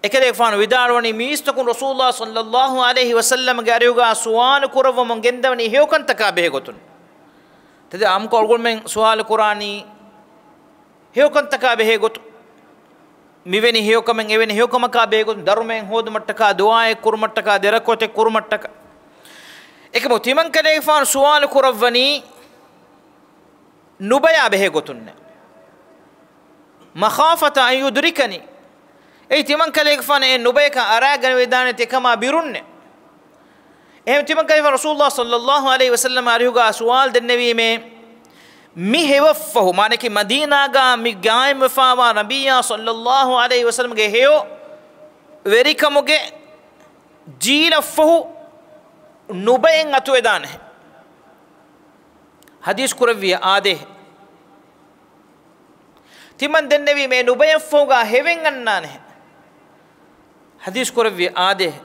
އެކަލޭގެފާނު ވިދާޅުވަނީ، މީސްތަކުން ރަސޫލުﷲ ޞައްލަﷲ ޢަލައިހި ވަސައްލަމްގެ އަރިހުގާ ސުވާލު ކުރައްވަމުން ގެންދަވަނީ ހެޔޮކަންތަކާ ބެހޭގޮތުން. ތެދެއް އާއްމުކޮށް އަޅުގަނޑުމެން ސުވާލު ކުރާނީ ހެޔޮކަންތަކާ ބެހޭގޮތުން. މިވެނި ހެޔޮކަމެއް އެވެނި ހެޔޮކަމަކާ ބެހޭގޮތުން، ދަރުމައެއް ހޯދުމަށްޓަކާ، ދުޢާއެއް ކުރުމަށްޓަކާ، ދެރަކުވަތެއް ކުރުމަށްޓަކާ. އެކަމު ތިމަންކަލޭގެފާނު ސުވާލު ކުރައްވަނީ، ނުބަޔާ ބެހޭގޮތުންނޭ. مخافة أن يدركني. އެއީ ތިމަންކަލޭގެފާނު އެ ނުބަޔަކަށް އަރާގަނެވިދާނެތީ ކަމާ ބިރުންނޭ. އެހެން ތިމަންކަލޭގެފާނު ރަސޫލުﷲ ޞައްލަﷲ ޢަލައިހި ވަސައްލަމް އަރިހުގާ ސުވާލު ދެންނެވީމޭ، މި ހެޔޮއަށްފަހު، މާނައަކީ މަދީނާގާ މި ގާއިމްވެފާވާ ނަބިއްޔާ ޞައްލަﷲ ޢަލައިހި ވަސައްލަމްގެ ހެޔޮ ވެރިކަމުގެ ޖީލަށްފަހު ނުބައެއް އަތުވެދާނެހެ. ޙަދީޘް ކުރެއްވިޔާ އާދޭހެ. ތިމަން ދެންނެވީމެ އެ ނުބަޔަށްފަހުގާ ހެވެން އަންނާނެހެ. ޙަދީޘް ކުރެއްވި އާދޭހެ.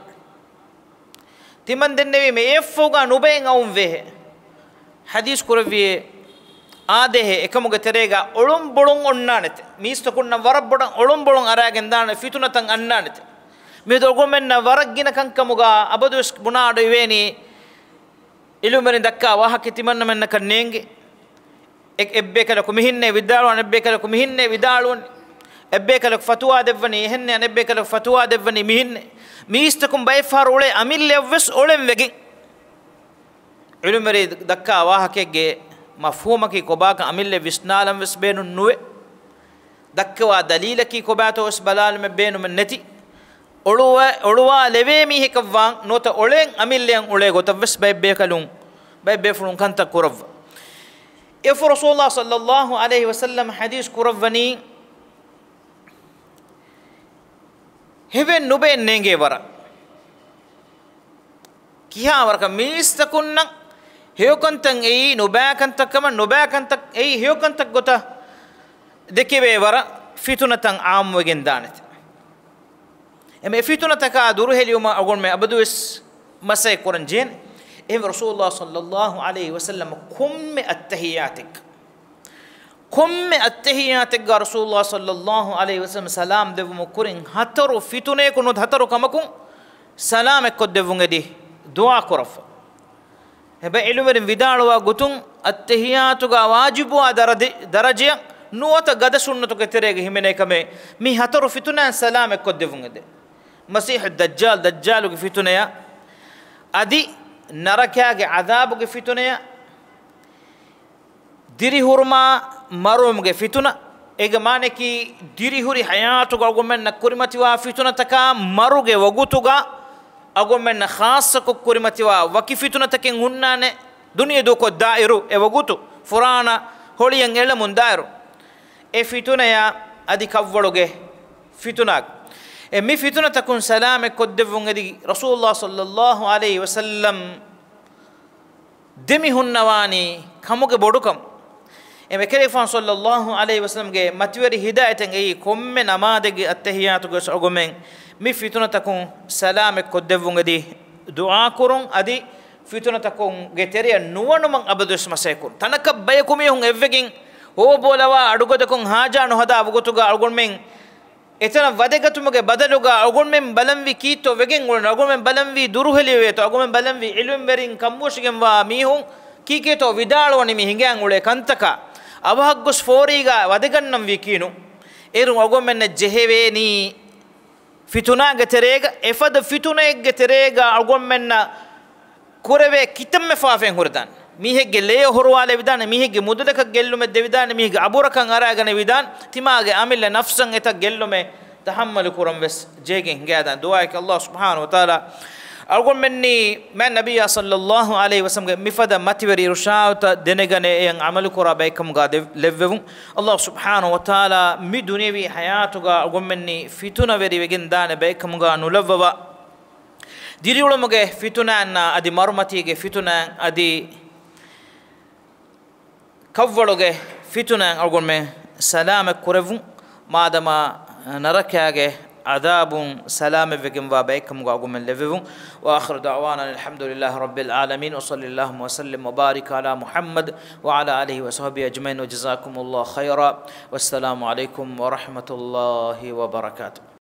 ތިމަން ދެންނެވީމެ އެއަށްފަހުގާ ނުބައެއް އައުން ވޭހެ. ޙަދީޘް ކުރެއްވި އާދޭހެ. އެކަމުގެ ތެރޭގާ އޮޅުންބޮޅުން އޮންނާނެތެ. މީސްތަކުންނަށް ވަރަށް ބޮޑަށް އޮޅުންބޮޅުން އަރާގެން ދާނެ ފިތުނަތައް އަންނާނެތެ. މިއަދު އަޅުގަނޑުމެންނަށް ވަރަށް ގިނަ ކަންކަމުގާ އަބަދުވެސް ބުނާ އަޑު އިވޭނީ، ޢިލްމުވެރިން ދައްކާ ވާހަކަ ތިމަންނަމެންނަކަށް ނޭނގެ. އެ-، އެއްބޭކަލަކު މިހިންނޭ ވިދާޅުވާނެ، އެއްބޭކަލަކު މިހިންނޭ ވިދާޅުވަނީ. އެއްބޭކަލަކު ފަތުވާ ދެއްވަނީ އެހެންނޭ، އަނެއްބޭކަލަކު ފަތުވާ ދެއްވަނީ މިހިންނޭ. މީސްތަކުން ބައެއްފަހަރު އުޅޭ އަމިއްލަޔަށްވެސް އޮޅެން ވެގެން. ޢިލްމުވެރި ދައްކާ ވާހަކައެއްގެ މަފްހޫމަކީ ކޮބާކަން އަމިއްލަ ވިސްނާލަން ވެސް ބޭނުން ނުވޭ. ދައްކަވާ ދަލީލަކީ ކޮބާތޯ ވެސް ބަލާލުމެއް ބޭނުމެއް ނެތި. އޮޅުވާ، އޮޅުވާލެވޭ މީހަކަށްވާން ނުވަތަ އޮޅެން އަމިއްލައަށް އުޅޭ ގޮތަށް ވެސް ބައެއް ބޭކަލުން، ބައެއް ބޭފުޅުން ކަންތައް ކުރައްވާ. އެފަ ރަސޫލާ ޞައްލައްލާހު ޢަލައިހި ވަސައްލަމް ޙަދީޘް ކުރައްވަނީ، ހެވެން ނުބައެއް ނޭނގޭ ވަރަށް. ކިހާ ވަރަކަށް މީސްތަކުންނަށް ހެޔޮކަންތައް އެއީ ނުބައިކަންތައް ކަމަށް، ނުބައިކަންތައް އެއީ ހެޔޮކަންތައް ގޮތަށް ދެކެވޭ ވަރަށް ފިތުނަތައް ޢާއްމުވެގެން ދާނެތެ. އެމެ ފިތުނަތަކާ ދުރުހެލިވުމަށް އަޅުގަނޑުމެން އަބަދުވެސް މަސައްކަތް ކުރަން ޖެހޭނެ. އެހެން ރަސޫލުﷲ ޞައްލައްލާހު ޢަލައިހި ވަސައްލަމަ ކޮންމެ އައްތަޙިއްޔާތެއްގަ، ކޮންމެ އައްތަޙިއްޔާތެއްގަ ރަސޫލުﷲ ޞައްލައްލާހު ޢަލައިހި ވަސައްލަމަ ސަލާމް ދެއްވުމުގެ ކުރިން ހަތަރު ފިތުނައަކު ނުވަތަ ހަތަރު ކަމަކުން ސަލާމަތްކޮށްދެއްވުން އެދި ދުޢާ ކުރައްވާ. އެބަ ޢިލްމުވެރިން ވިދާޅުވާ ގޮތުން، އައްތަޙިއްޔާތުގަ ވާޖިބުވާ ދަރަޖަ-، ދަރަޖައަށް ނުވަތަ ގަދަ ސުންނަތުގެ ތެރޭގަ ހިމެނޭ ކަމެއް މި ހަތަރު ފިތުނައިން ސަލާމަތްކޮށްދެއްވުން އެދޭ. މަސީޙު ދައްޖާލް، ދައްޖާލުގެ ފިތުނަޔަށް، އަދި ނަރަކާގެ ޢަޛާބުގެ ފިތުނަޔަށް، ދިރިހުރުމާ މަރުވުމުގެ ފިތުނަ. އޭގެ މާނައަކީ، ދިރިހުރި ޙަޔާތުގަ އަޅުގަނޑުމެންނަށް ކުރިމަތިވާ ފިތުނަތަކާ، މަރުގެ ވަގުތުގަ އަޅުގަނޑުމެންނަށް ޚާއްޞަކޮށް ކުރިމަތިވާ ވަކި ފިތުނަތަކެއް ހުންނާނެ، ދުނިޔެ ދޫކޮށް ދާއިރު، އެ ވަގުތު ފުރާނަ ހޮޅިއެއް އެޅަމުން ދާއިރު. އެ ފިތުނަޔާ އަދި ކަށްވަޅުގެ ފިތުނާ. އެ މި ފިތުނަތަކުން ސަލާމަތް ކޮށްދެއްވުން އެދި ރަސޫލުﷲ ޞައްލައްލާހު ޢަލައިހި ވަސައްލަމް ދެމިހުންނަވާނީ ކަމުގެ ބޮޑުކަން. އެ މެކެރޭފާނު ޞައްލައްލާހު ޢަލައިހި ވަސައްލަމްގެ މަތިވެރި ހިދާޔަތެއް އެއީ، ކޮންމެ ނަމާދެއްގެ އައްތަޙިއްޔާތުގަ ވެސް އަޅުގަނޑުމެން މި ފިތުނަތަކުން ސަލާމަތް ކޮށްދެއްވުން އެދި ދުޢާ ކުރުން، އަދި ފިތުނަތަކުންގެ ތެރެއަށް ނުވަނުމަށް އަބަދުވެސް މަސައްކަތް ކުރުން. ތަނަކަށް ބަޔަކު މީހުން އެއްވެގެން ހޯބޯލަވާ އަޑުގަދަކޮށް ހާޖާ ނުހަދާ ވަގުތުގަ އަޅުގަނޑުމެން އެތަނަށް ވަދެގަތުމުގެ ބަދަލުގަ އަޅުގަނޑުމެން ބަލަންވީ ކީއްތޯ ވެގެން އުޅެން، އަޅުގަނޑުމެން ބަލަންވީ ދުރުހެލިވޭތޯ، އަޅުގަނޑުމެން ބަލަންވީ ޢިލްމުވެރިން ކަނބުވަށިގެންވާ މީހުން ކީކޭތޯ ވިދާޅުވަނީ މި ހިނގާން އުޅޭ ކަންތަކާ. އަވަހަށްގޮސް ފޯރީގަ ވަދެގަންނަންވީ ކީއްނު؟ އޭރުން އަޅުގަނޑުމެންނަށް ޖެހެވޭނީ ފިތުނާގެ ތެރޭގަ، އެފަދަ ފިތުނައެއްގެ ތެރޭގަ އަޅުގަނޑުމެންނަށް ކުރެވޭ ކިތަންމެ ފާފައެއް ހުރެދާނެ. މީހެއްގެ ލޭ އޮހޮރުވާލެވިދާނެ، މީހެއްގެ މުދަލަކަށް ގެއްލުމެއް ދެވިދާނެ، މީހެއްގެ އަބުރަކަށް އަރާގަނެވިދާނެ، ތިމާގެ އަމިއްލަ ނަފްސަށް އެތައް ގެއްލުމެއް ތަޙައްމަލު ކުރަން ވެސް ޖެހިގެން ހިނގައިދާނެ. ދުޢާއެކޭ ﷲ ސުބްޙާނަހޫ ވަތަޢާލާ އަޅުގަނޑުމެންނީ މާތް ނަބިއްޔާ ޞައްލައްލާހު ޢަލައިހި ވަސައްލަމްގެ މިފަދަ މަތިވެރި އިރުޝާދުތައް ދެނެގަނެ އެޔަށް ޢަމަލުކުރާ ބައެއްކަމުގަ ދެ-، ލެއްވެވުން. ﷲ ސުބްޙާނަހޫ ވަތަޢާލާ މި ދުނިޔަވީ ޙަޔާތުގަ އަޅުގަނޑުމެންނީ ފިތުނަވެރިވެގެންދާނެ ބައެއްކަމުގަ ނުލައްވަވާ، ދިރިއުޅުމުގެ ފިތުނައިންނާ އަދި މަރުމަތީގެ ފިތުނައިން އަދި ކަށްވަޅުގެ ފިތުނައިން އަޅުގަނޑުމެން ސަލާމަތް ކުރެއްވުން، މާދަމާ ނަރަކާގެ ޢަޛާބުން ސަލާމަތްވެގެންވާ ބައެއްކަމުގަ އަޅުގަނޑުމެން ލެއްވެވުން. وآخر دعوانا أن الحمد لله رب العالمين، وصل اللهم وسلم وبارك على محمد وعلى آله وصحبه أجمعين، وجزاكم الله خيرا، والسلام عليكم ورحمة الله وبركاته.